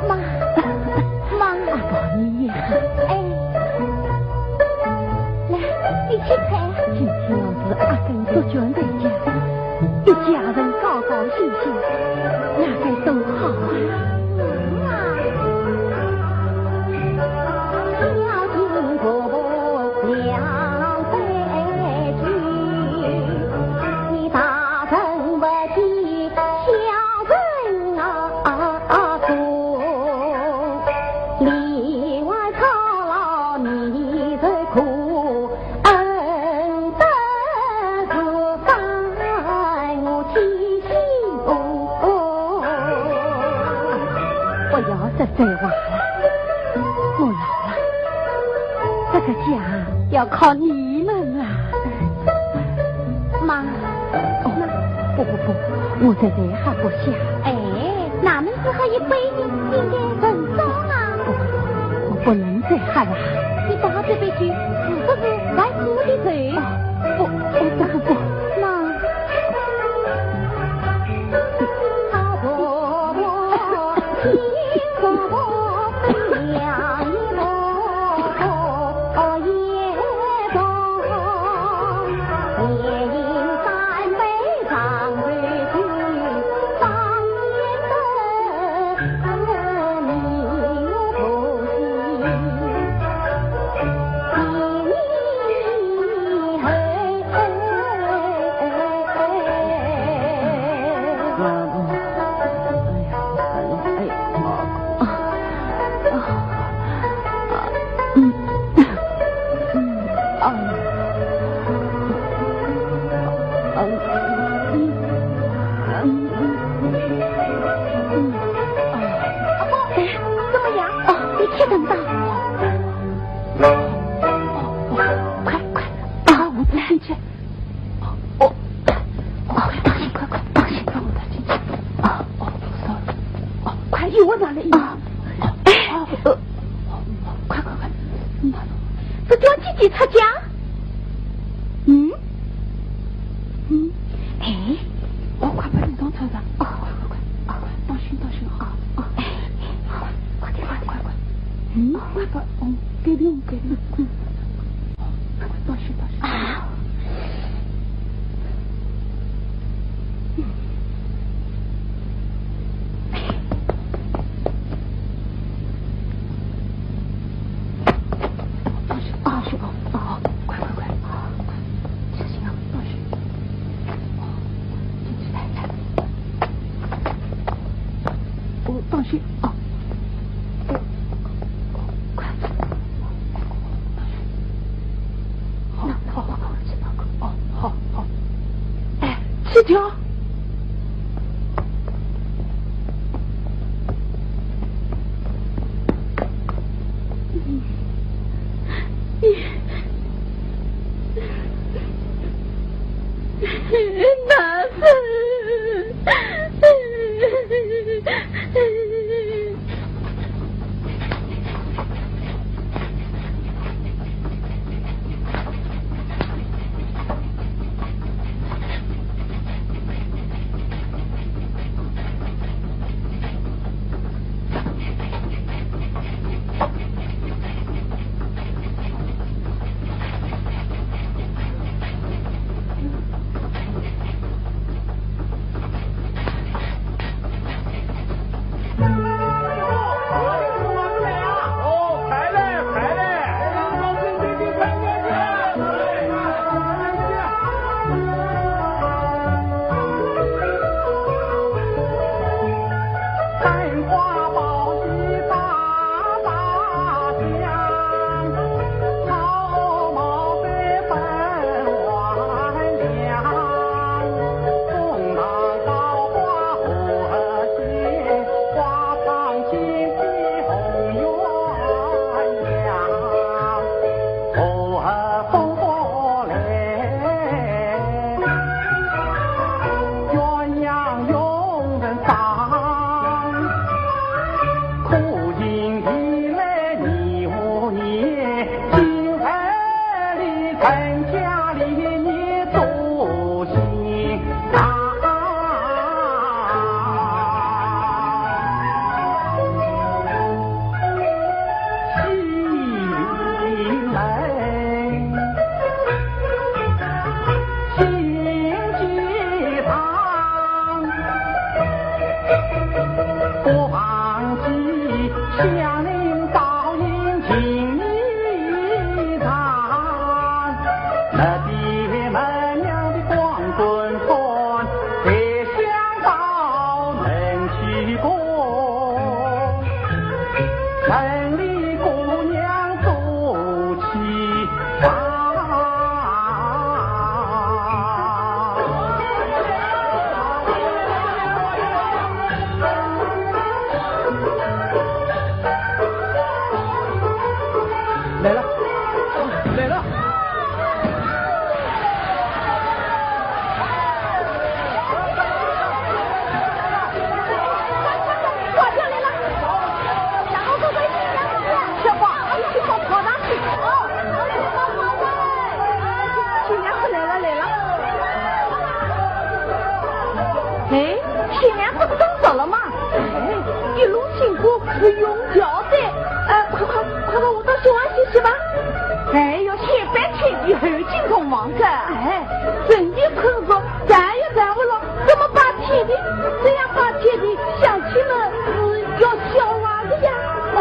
妈，妈。阿宝，你也喝。哎，来，你请看。今天要是阿根做全在家，一家人高高兴兴，那该多好啊！嗯啊。不要再再话了，我老了，这个家要靠你们了。妈，哦，不，不，不，我实在喝不下。哎，那么只喝一杯呢，应该很多啊。不，我不能再喝了。你把这杯酒是不是来祝你的寿？不，不，不，不，那……怎么样？哦，你确诊吧？快，快，把我扶进去。哦，哦，快，当心，快，快，当心，让我带进去。哦，哦，sorry。哦，快，有我拿了，有我。哦，哎，哦，呃，快，快，快，嗯，这叫几级出家？嗯？嗯？哎，哦，快把你弄出来。哦，快，快，快，哦，快，当心，当心，哦，哦，哎，快，快点，快点，快，快。嗯？快把，哦，给你，给你，快，快，当心，当心。啊。去吧。哦，快快快，小心啊，放水。哦，进去看看。哦，放心啊。哦，快。好，那，那我报告，我去报告。哦，好，好。哎，去掉。 来了，来了。 哎，新娘不是刚走了吗？哎，一路经过是用脚的。哎，快快快快，我到新房歇歇吧。哎哟，先别去，你后进同房去。哎，人家可说咱也咱不了，怎么把天地，这样把天地想起了是要笑话的呀。哦，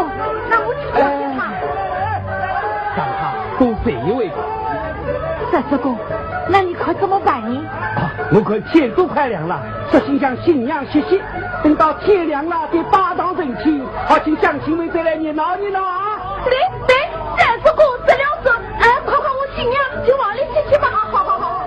那我去找一下。让他多睡一会吧。三叔公，那你看怎么办呢？啊，我看天都快亮了，索性让新娘歇歇，等到天亮了再拜堂成亲，好请乡亲们再来热闹热闹啊。对对，三叔公说了算，哎，快快我新娘去房里歇歇吧。好好好。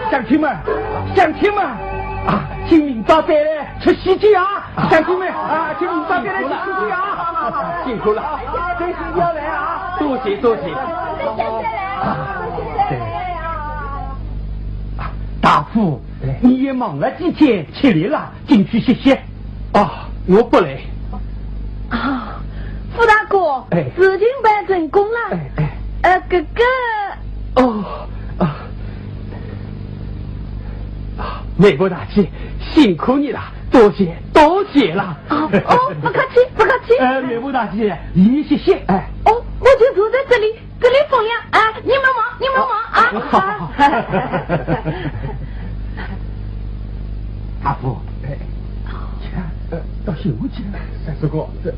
乡亲们，乡亲们，啊，请明朝再来吃喜酒啊！乡亲们啊，请明朝再来吃喜酒啊！辛苦了，真是要来啊！多谢多谢。啊，对。啊，大富，你也忙了几天，吃力了，进去歇歇。啊，我不累。啊，富大哥，哎。事情办成功了。哎哎。呃，哥哥。哦，啊。啊。梅宝大姐，辛苦你了，多谢，多谢了。哦，哦，不客气，不客气。呃，梅宝大姐，你歇歇，哎。哦，我就坐在这里，这里风凉，啊，你们忙，你们忙，啊。好，好，好。啊。阿福，哎，请，呃，到新屋去了。哎，这个，这，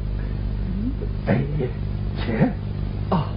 哎，请。啊。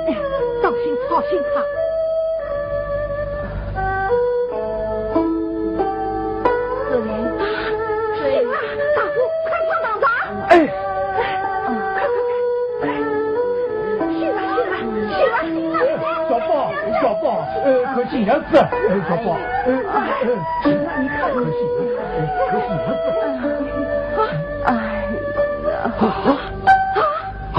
哎呀，当心，当心啊！是你？是啊，大哥，快上当啊！哎，快快快！ 醒了，醒了，醒了，醒了！小宝，小宝，呃，快醒醒子，呃，小宝，呃，呃，醒了，你看，快醒醒子，呃，快醒醒子。哎呀，啊，啊，啊！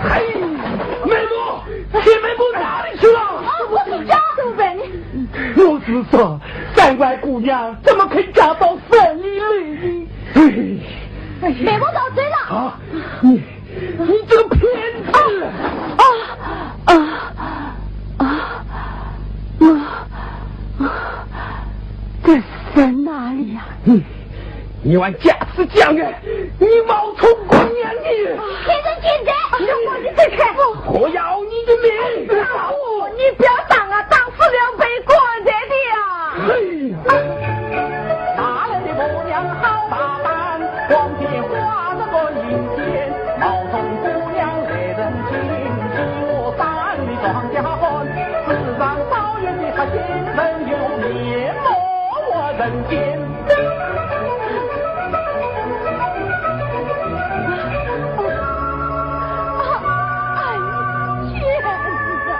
哎，梅宝，梅宝哪里去了？啊，我回家。怎么办呢？我是说，山外姑娘怎么肯嫁到城里来呢？ 哎，梅宝遭罪了。啊，你，你这个骗子！啊，啊，啊，我，我，这是在哪里呀？嗯，你还假痴假爱，你冒充姑娘的！骗人贱人！让我你走开！我要你的命！你不要打啊，打死了被棺材的呀！哎呀！ 哪来的婆娘好打扮，光天化日半阴天，冒充姑娘来人间，欺我山里庄稼汉，世上少有的好心人，有面目活人间。哎呀，天哪！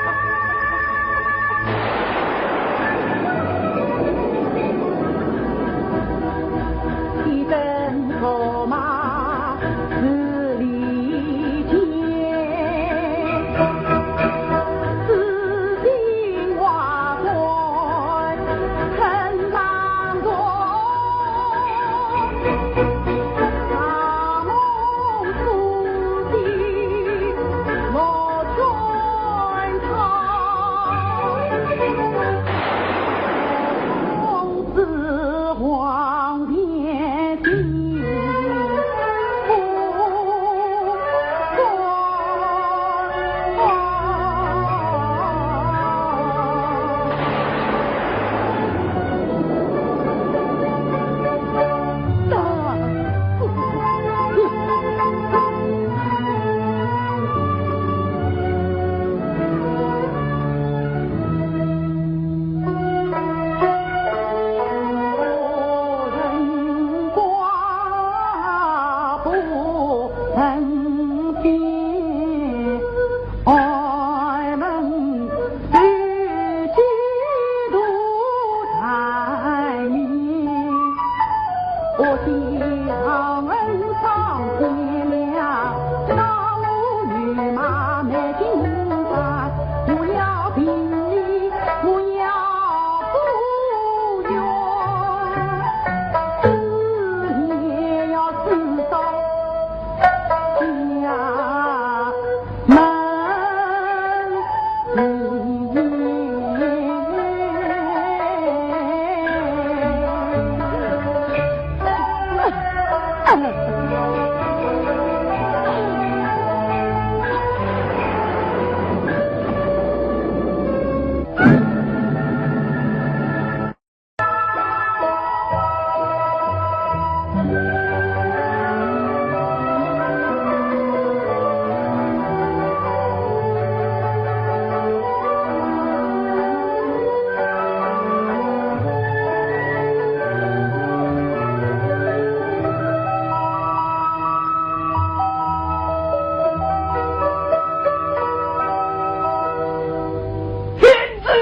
天子！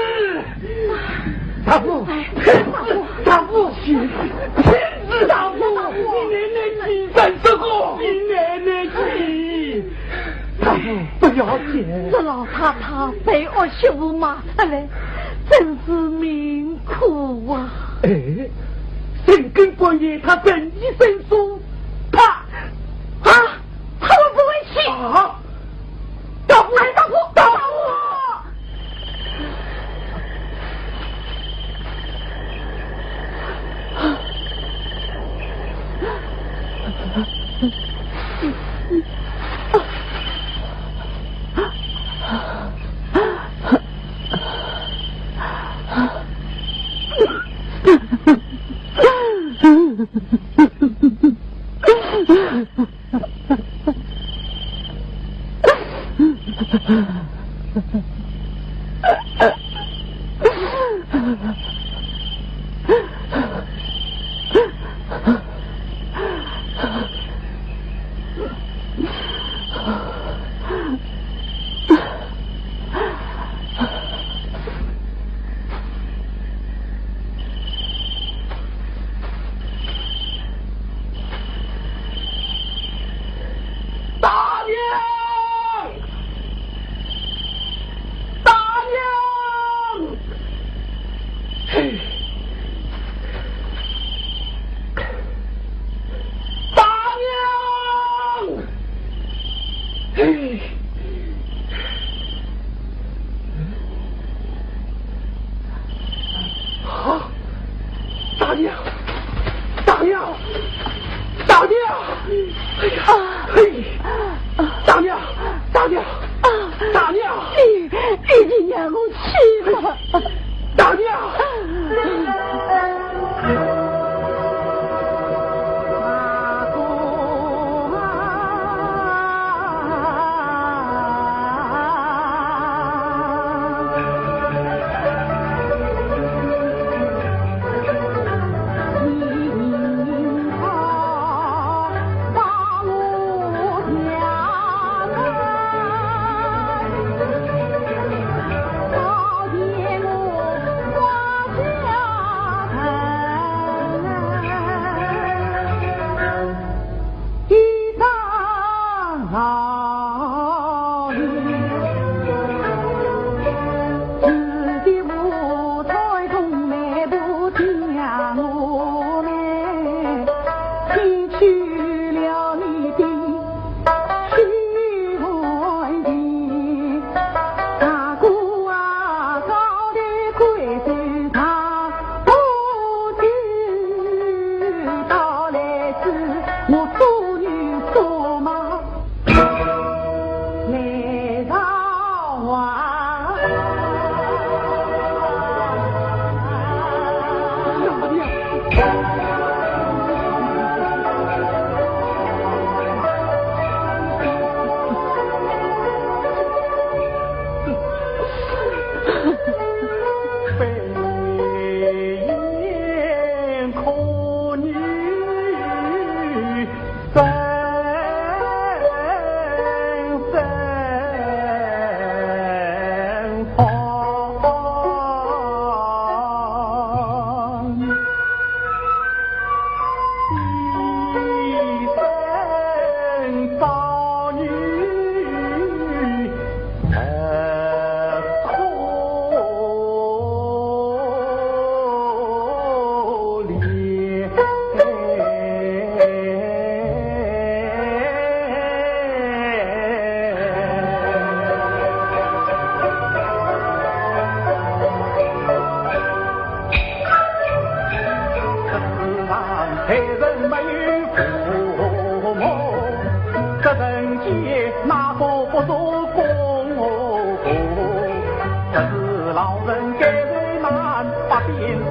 大夫，哎，大夫，大夫，天子，大夫，你奶奶急，三叔公，你奶奶急。大夫，不要紧。这老太太被恶媳妇骂下来，真是命苦啊。哎，深更半夜她神医生说，她，啊，她会不会死？啊，大夫，哎，大夫，大夫！大娘！大娘！嘿！大娘！嘿！ 啊！大娘，大娘，大娘！哎呀，嘿！大娘，大娘，啊！大娘！你，你，你让我去吧。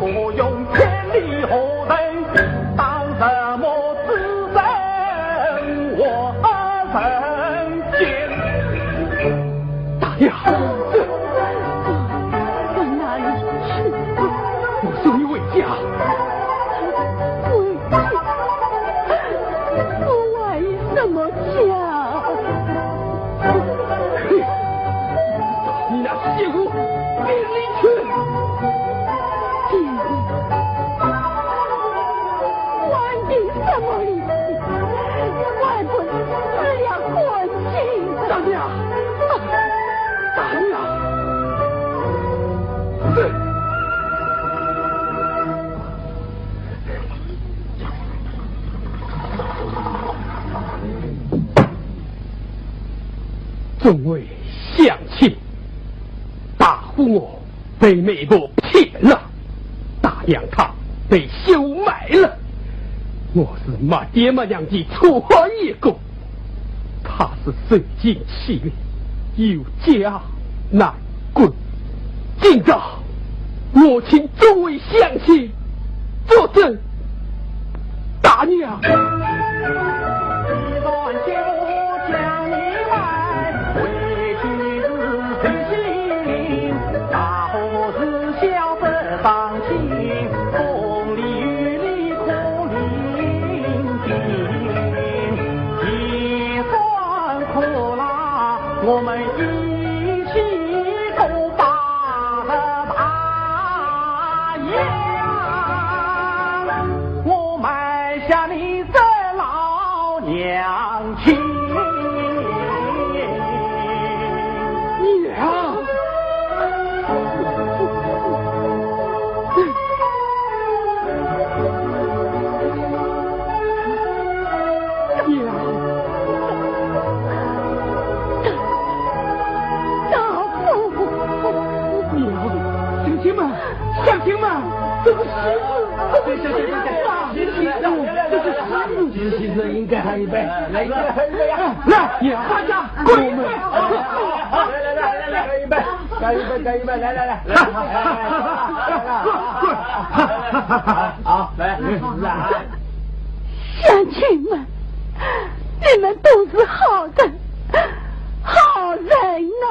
不用千里河程，当什么知人我何人见？大娘，往哪里去？我送你回家。回家？我还有什么家？ 你那邪物，你离去！你还凭什么离去？你还不是死了滚去的！大娘！大娘！ 众位乡亲，大夫我被媒婆骗了，大娘她被收买了，我是没爹没娘的粗汉一个。 她是受尽欺凌，有家难归。今朝我请众位乡亲作证，大娘。 乡亲们，乡亲们，这个狮子，这个狮子，这是狮子，这是狮子，应该喝一杯，来，应该喝一杯啊！来，大家干一杯！来来来来来来，干一杯，干一杯，干一杯，来来来，来来来来来，好，来，狮子啊！ 乡亲们，你们都是好人，好人啊！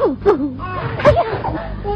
公子，哎呀，哎。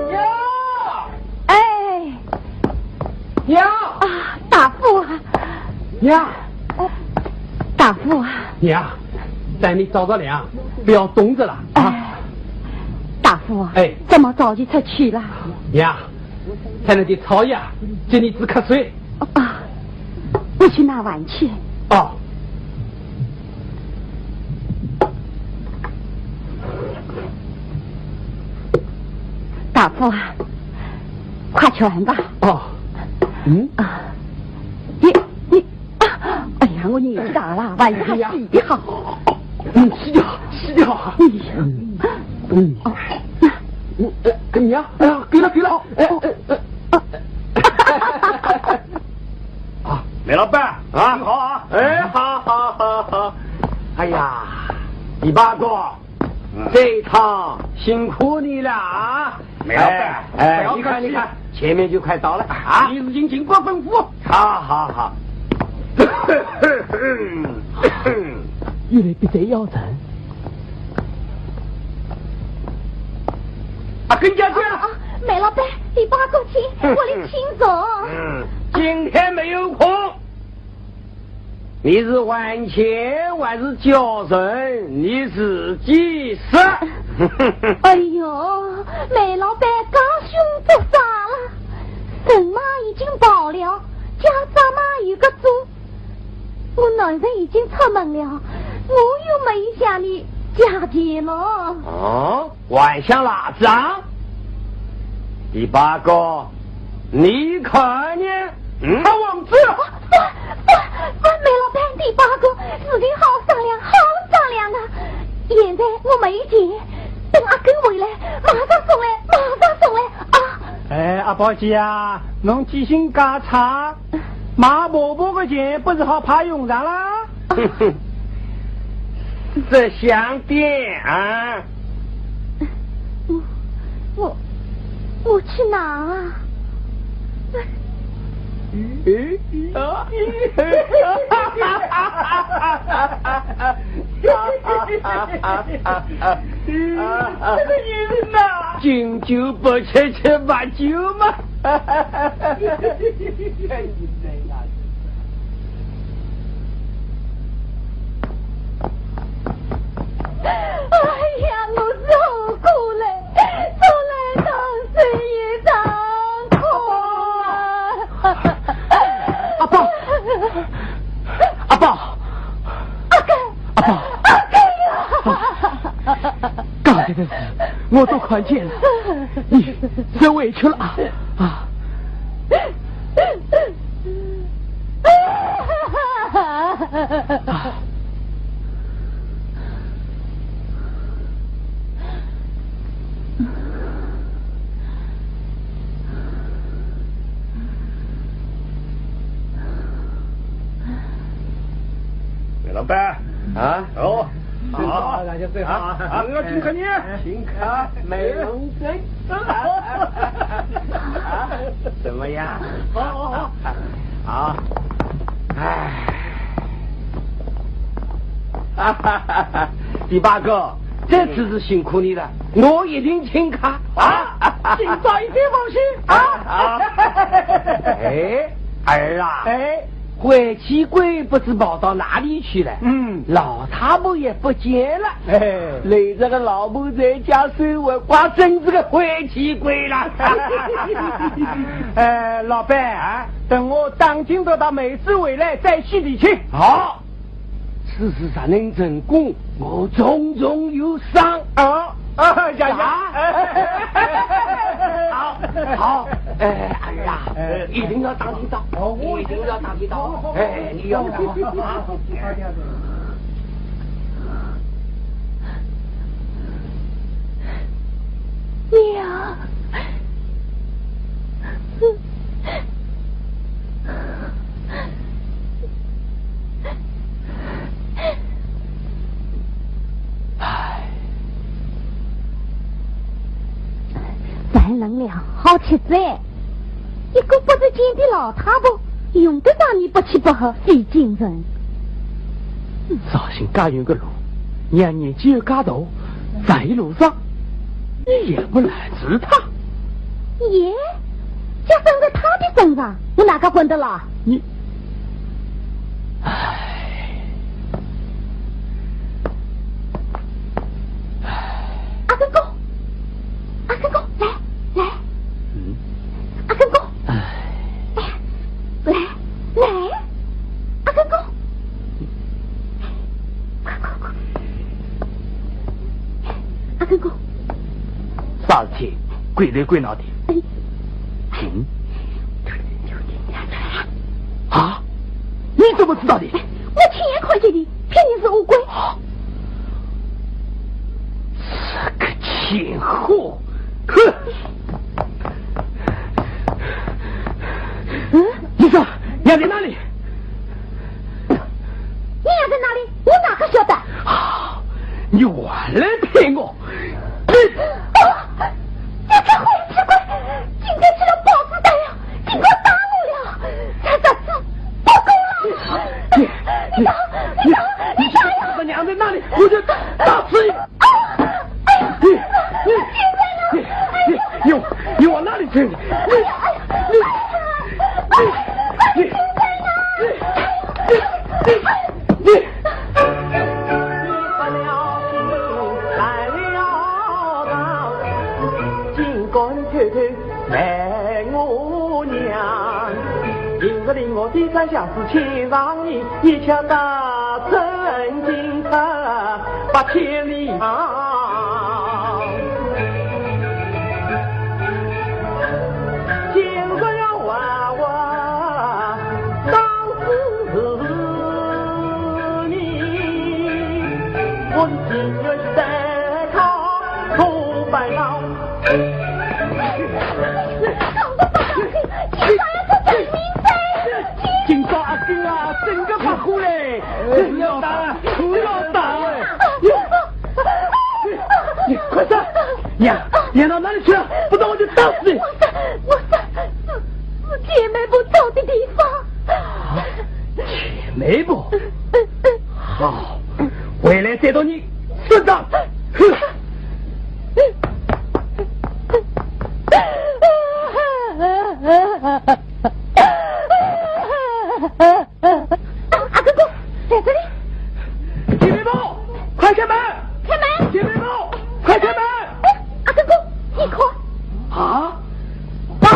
娘！哎。娘！啊，大夫啊！娘！哦，大夫啊！娘，待你着着凉，不要冻着了啊！哎，大夫啊！哎。怎么着急出去了？娘， 才能的草药，给你止咳嗽。啊，我去拿碗去。哦。大夫啊，快去吧。哦。嗯？啊，你，你，啊，哎呀，我年纪大了，还是洗的好。嗯，洗的好，洗的好。哎呀。嗯。哦，那。嗯，呃，娘，哎呀，够了，够了。哎，哎，哎。 啊，梅老板，啊，好啊。哎，好，好，好，好。哎呀，李八哥，嗯。这一趟辛苦你了啊。梅老板，哎，哎，不要客气。你看，你看，前面就快到了啊。你已经尽管吩咐。好，好，好。 有点比这要人。啊，跟家去啊。啊，梅老板，李八哥请，我来请坐。嗯，今天没有空。你是还钱还是叫人，你自己说。哎呦，梅老板，介凶做啥了？人马已经跑了，家啥嘛有个做。 我男人已经出门了，我又没向你借钱了。哦，还想赖账？李八哥，你看呢？嗯？大王子！啊，不，不，不，梅老板，李八哥，事情好商量，好商量啊！现在我没钱，等阿根回来，马上送来，马上送来啊！哎，阿宝姐啊，侬记性介差。 卖婆婆的钱不是好派用场啦？这香店啊。我，我，我去拿啊。这个女人呐。敬酒不吃吃罚酒嘛。 哎呀，我是何苦来，做来当是一场空啊！阿宝，阿宝，阿根，阿宝，阿根呀！刚才的事我都看见了，你受委屈了啊！啊！啊，哦，好，那就最好啊。啊，我要请客呢。请客，美容针。啊，怎么样？好，好，好。好。哎。哈哈哈哈，第八个，这次是辛苦你了，我一定请客。啊，请早一点放心啊。啊。哎，儿啊，哎。 灰气鬼不知跑到哪里去了？嗯。老太婆也不见了。哎。累这个老婆在家生活，怪真是个灰气鬼了。哎，老板，啊，等我打听得到妹子回来再洗礼去。好，此事若能成功，我重重有赏。哦。 啊，呀呀。啊。好，好，哎，儿啊，哎。一定要打听到，哦，我一定要打听到，好，好，好。哎，你要打听到啊。好，好，好。娘。 唉。天冷了，好吃哉。一个不知间的老太婆，用得着你不吃不喝，费精神。绍兴家园个路，娘年纪又介大，在路上，你也不拦住她。耶， 就算是他的身上，我哪个管得了？你，唉。阿根哥，阿根哥，来，来。嗯。阿根哥。唉。哎呀，来，来，阿根哥。 阿根哥。啥事体？鬼头鬼脑的。嗯。嗯？啊？你怎么知道的？我亲眼看见的，肯定是乌龟。啊，这个贱货！哼！嗯？你说，娘在哪里？ 你娘在哪里？我哪个晓得？啊，你还来骗我！你……哦，你这坏气鬼，今天吃了豹子胆了，竟敢打我了！这日子不够了！你，你，你，你，你，你，你娘在哪里？我就打死你！ 啊！哎呀！你，你，你，你，你往哪里去？你，你，你，你，你，你，你，你，你，今朝阿根啊，真个发火嘞！不要打，不要打！你快走！娘，娘到哪里去了？不打我就打死你！我在，我在，是，是姐妹不走的地方。啊，姐妹不？好，回来再到你身上。哼！ 阿根哥，在这里。姐妹们，快开门！开门！姐妹们，快开门！哎，阿根哥，你看。啊？哎。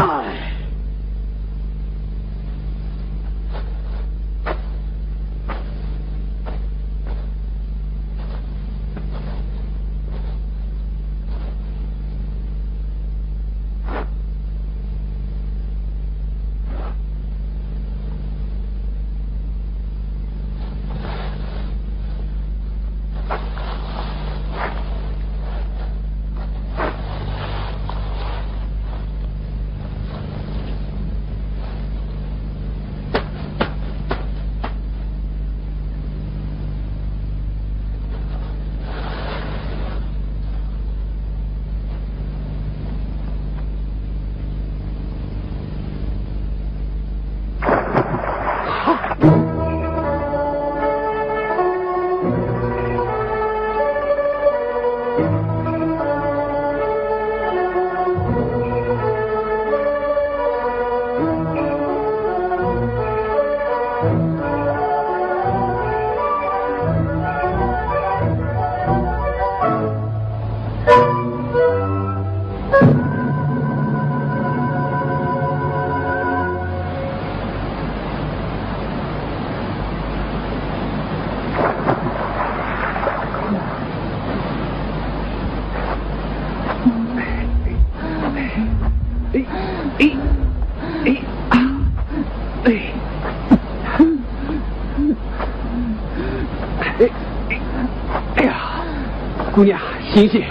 姑娘，醒醒！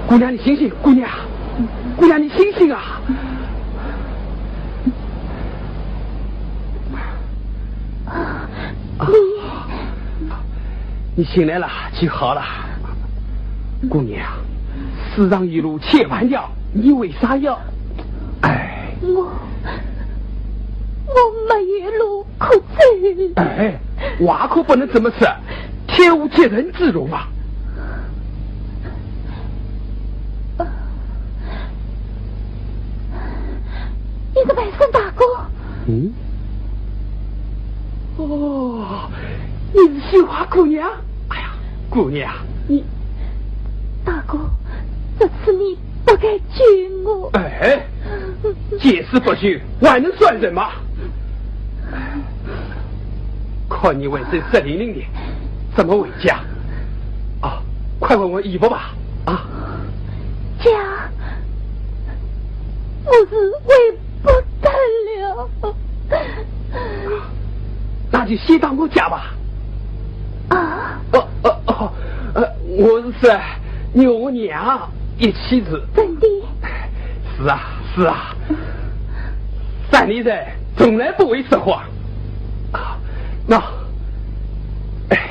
姑娘，你醒醒！姑娘，姑娘，你醒醒啊！你，你醒来了就好了。姑娘，世上有路千万条，你为啥要……哎，我，我没有路可走。哎，话可不能这么说，天无绝人之路嘛。你是白山大哥？嗯？哦，你是绣花姑娘？哎呀，姑娘，你……大哥，这次你不该救我。哎，见死不救，还能算人吗？看你浑身湿淋淋的，怎么回家？啊，快换换衣服吧。啊，家，我是回不得了。那就先到我家吧。啊？哦，哦，哦，呃，我是说，你和我娘一起住。真的？是啊，是啊。山里人从来不会说谎。啊，那，哎。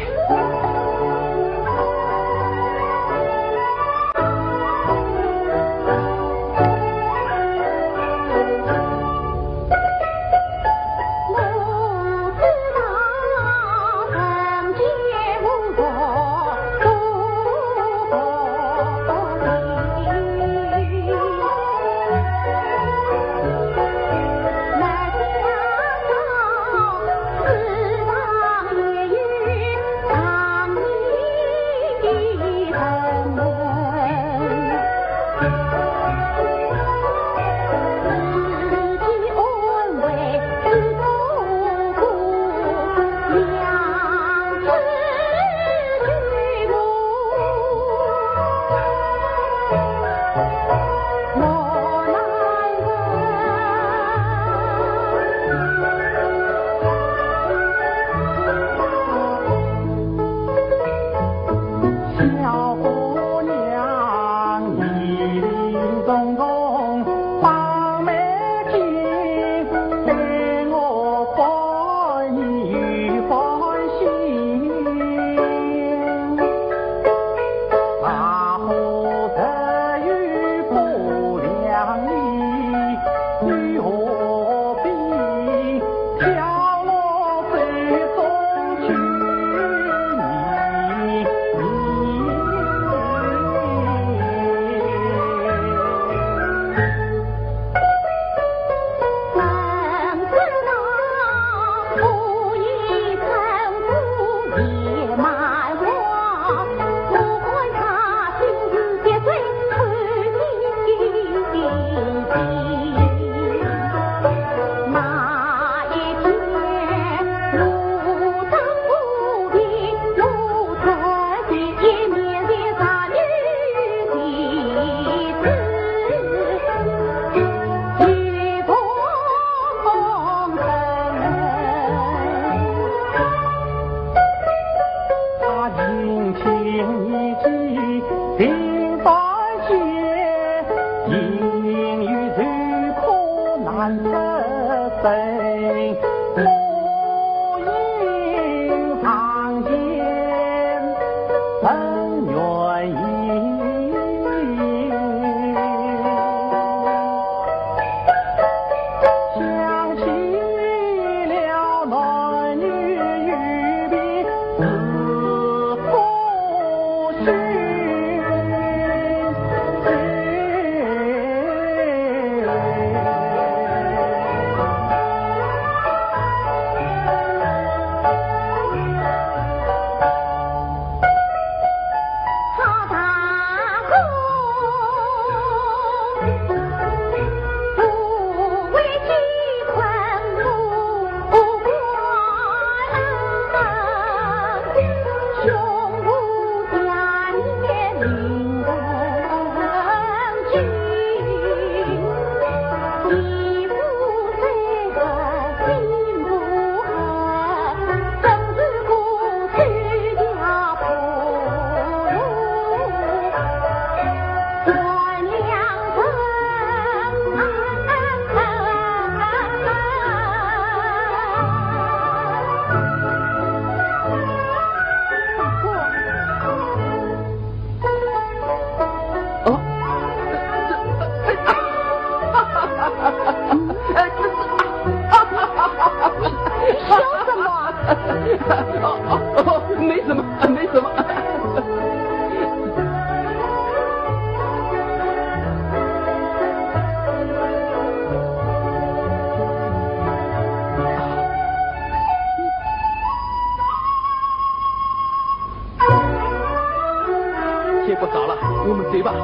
不早了，我们走吧。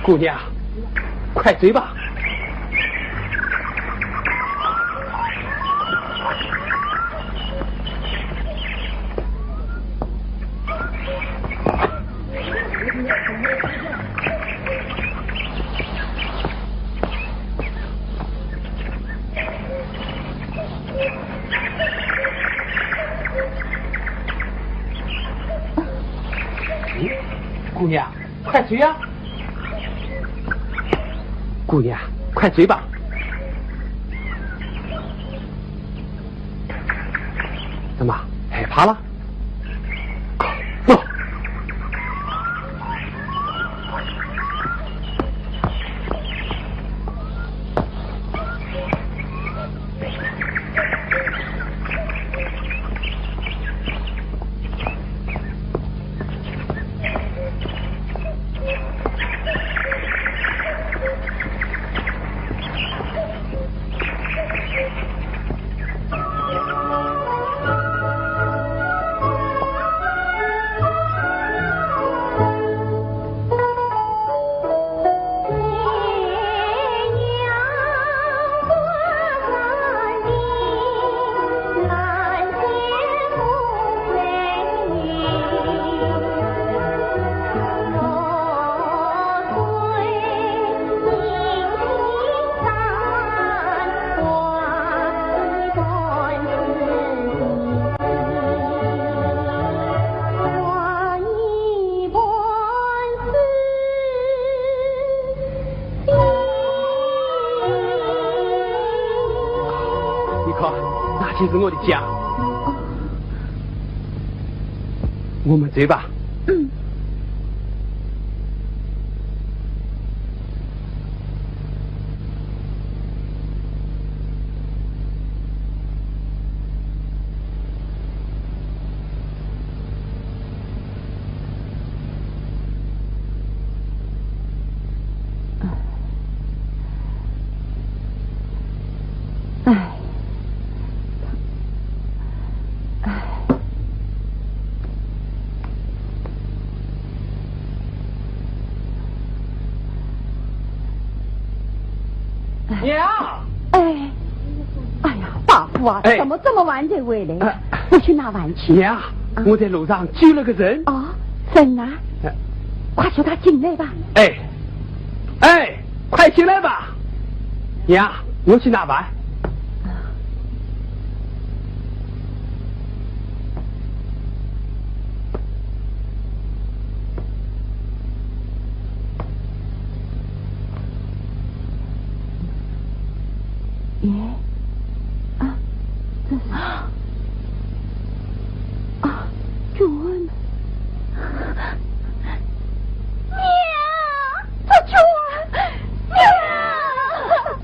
姑娘，快走吧。姑娘，快走呀！姑娘，快走吧！怎么，害怕了？走。你看，那就是我的家。我们走吧。嗯。哎。 娘！哎，哎呀，大富啊，哎。怎么这么晚才回来？哎。不去拿饭去？娘，啊。我在路上救了个人。啊，人啊？哎。快叫他进来吧。哎，哎，快进来吧。娘，我去拿饭。 耶？啊，这是……啊，救命！娘！ 这救啊！娘！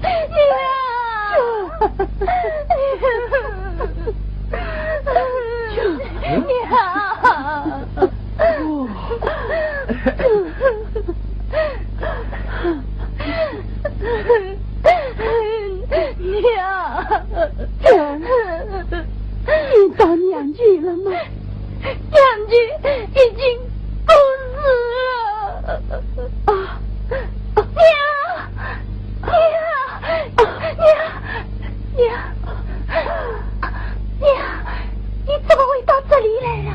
娘！娘！娘！你到娘家了吗？ 娘家已经不是了。啊，娘，娘，娘，娘，娘，你怎么会到这里来了？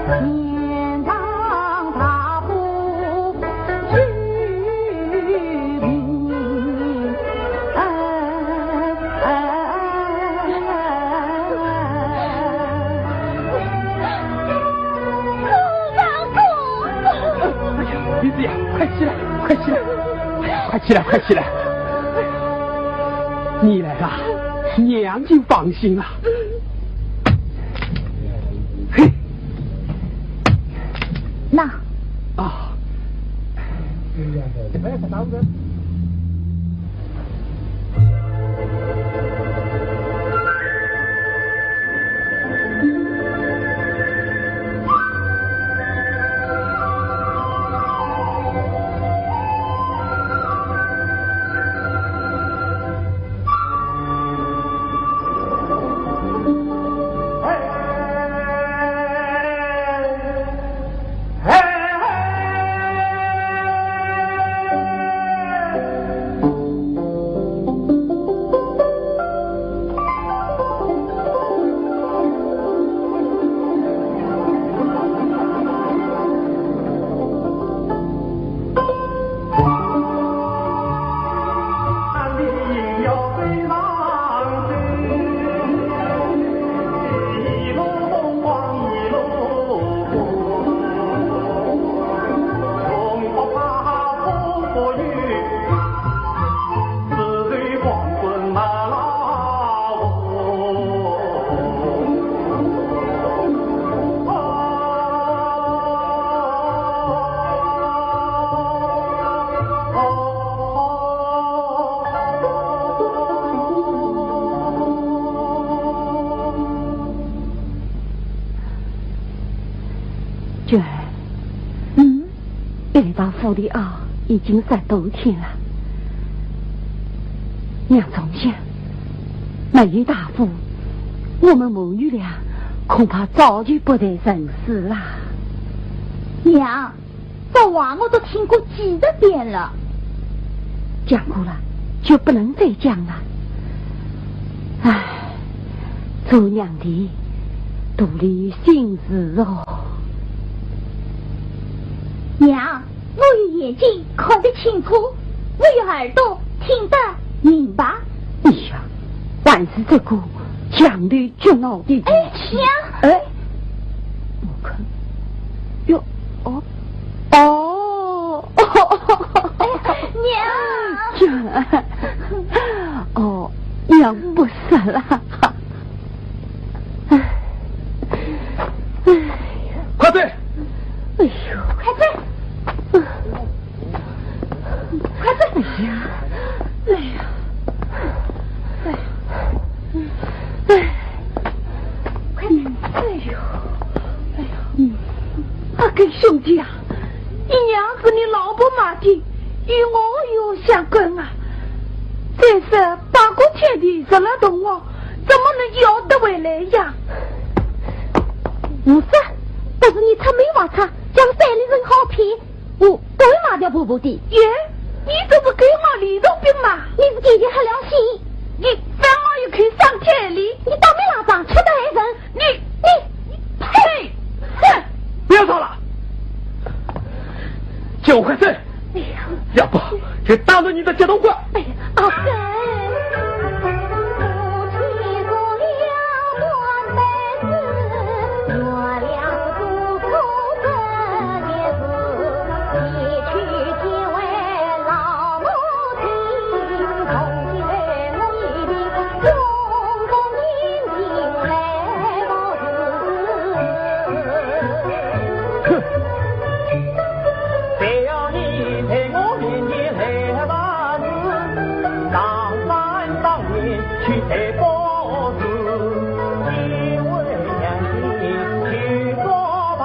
天上大步去平安。哎呀，李子呀，快起来，快起来，快起来，快起来！你来了，娘就放心了。嘿，那啊。娟儿，嗯？ 别把府里啊，已经十多天了。娘总想，没有大夫，我们母女俩恐怕早就不得人世啦。娘，这话我都听过几十遍了。讲过了，就不能再讲了。唉，做娘的，肚里有心事哦。娘， 我有眼睛看得清楚，我有耳朵听得明白。哎呀，还是这个犟头倔脑的。哎，娘！哎，我看，哟，哦，哦，哎，娘！哎呀，哦，娘不说了。 快走！哎呦，快走！快走！哎呀，哎呀，哎呀，哎，快走！哎呦，哎呀，阿根兄弟啊，你娘是你老婆骂的，与我有相干啊！再说八国天地十六铜王， 怎么能要得回来呀？不是，不是你出门发财，将山里人好骗，我不会卖掉婆婆的。耶，你这是给我里头兵嘛？你是天天黑良心。你分我一口伤天理。你倒霉拉账，吃得害人。你，你，你，呸！哼！不要吵了，叫我快走。 哎呀，要不就打断你的节奏快！哎呀，阿三。哼！ 谁要你在我面前来发誓，上山当面去摘宝树，因为娘亲去做吧，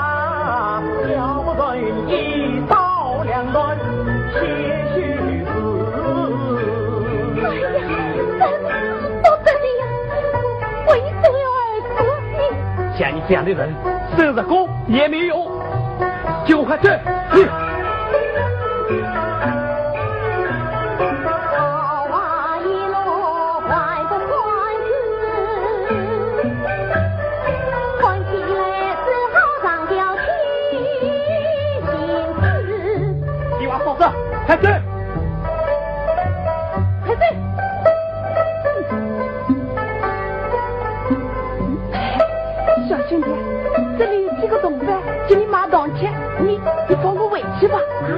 要不然一刀两断，些许事。哎呀，不得了呀，为什么要儿子？像你这样的人，生日过也没有用。 给我快走！你快走！快走！小兄弟，这里有几个铜板，给你买糖吃，你，你放我回去吧。啊？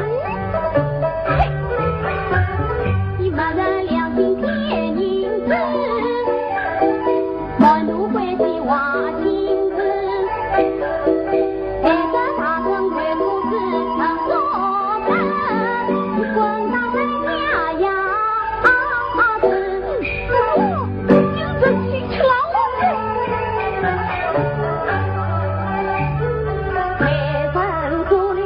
你们的良心骗人子，满肚欢喜花心子。 过来！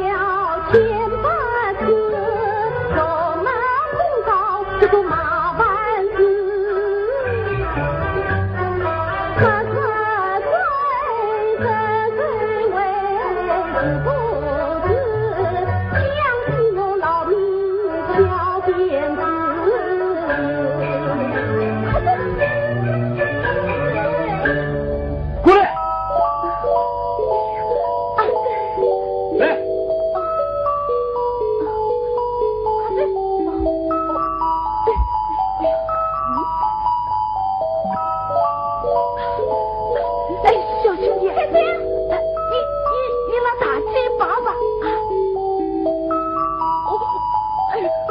来！ 哎，小兄弟，哎，你，你，你拿大鸡巴吧。啊。哦，哎，呃。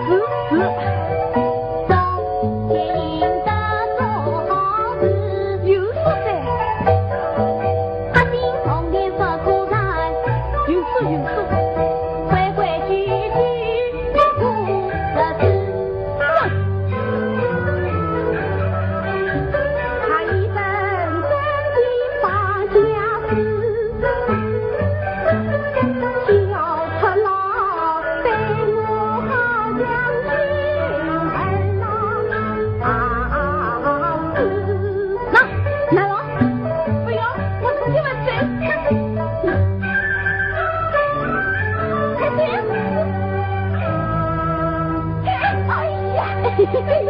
是，是。 有数噻。有数，有数。那，拿了。不要，我自己来走。快点。哎呀，哎呀，你看你。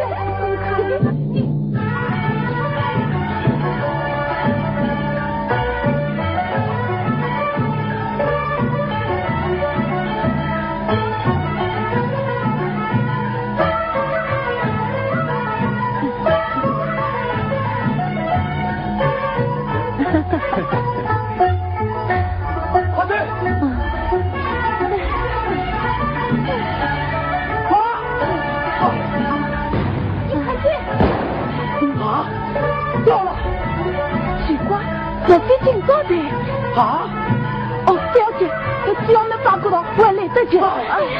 快点！快！快点！啊，掉了！奇怪，这是警察的。啊？哦，不要紧，只要能打过来，我还来得及。哎呀，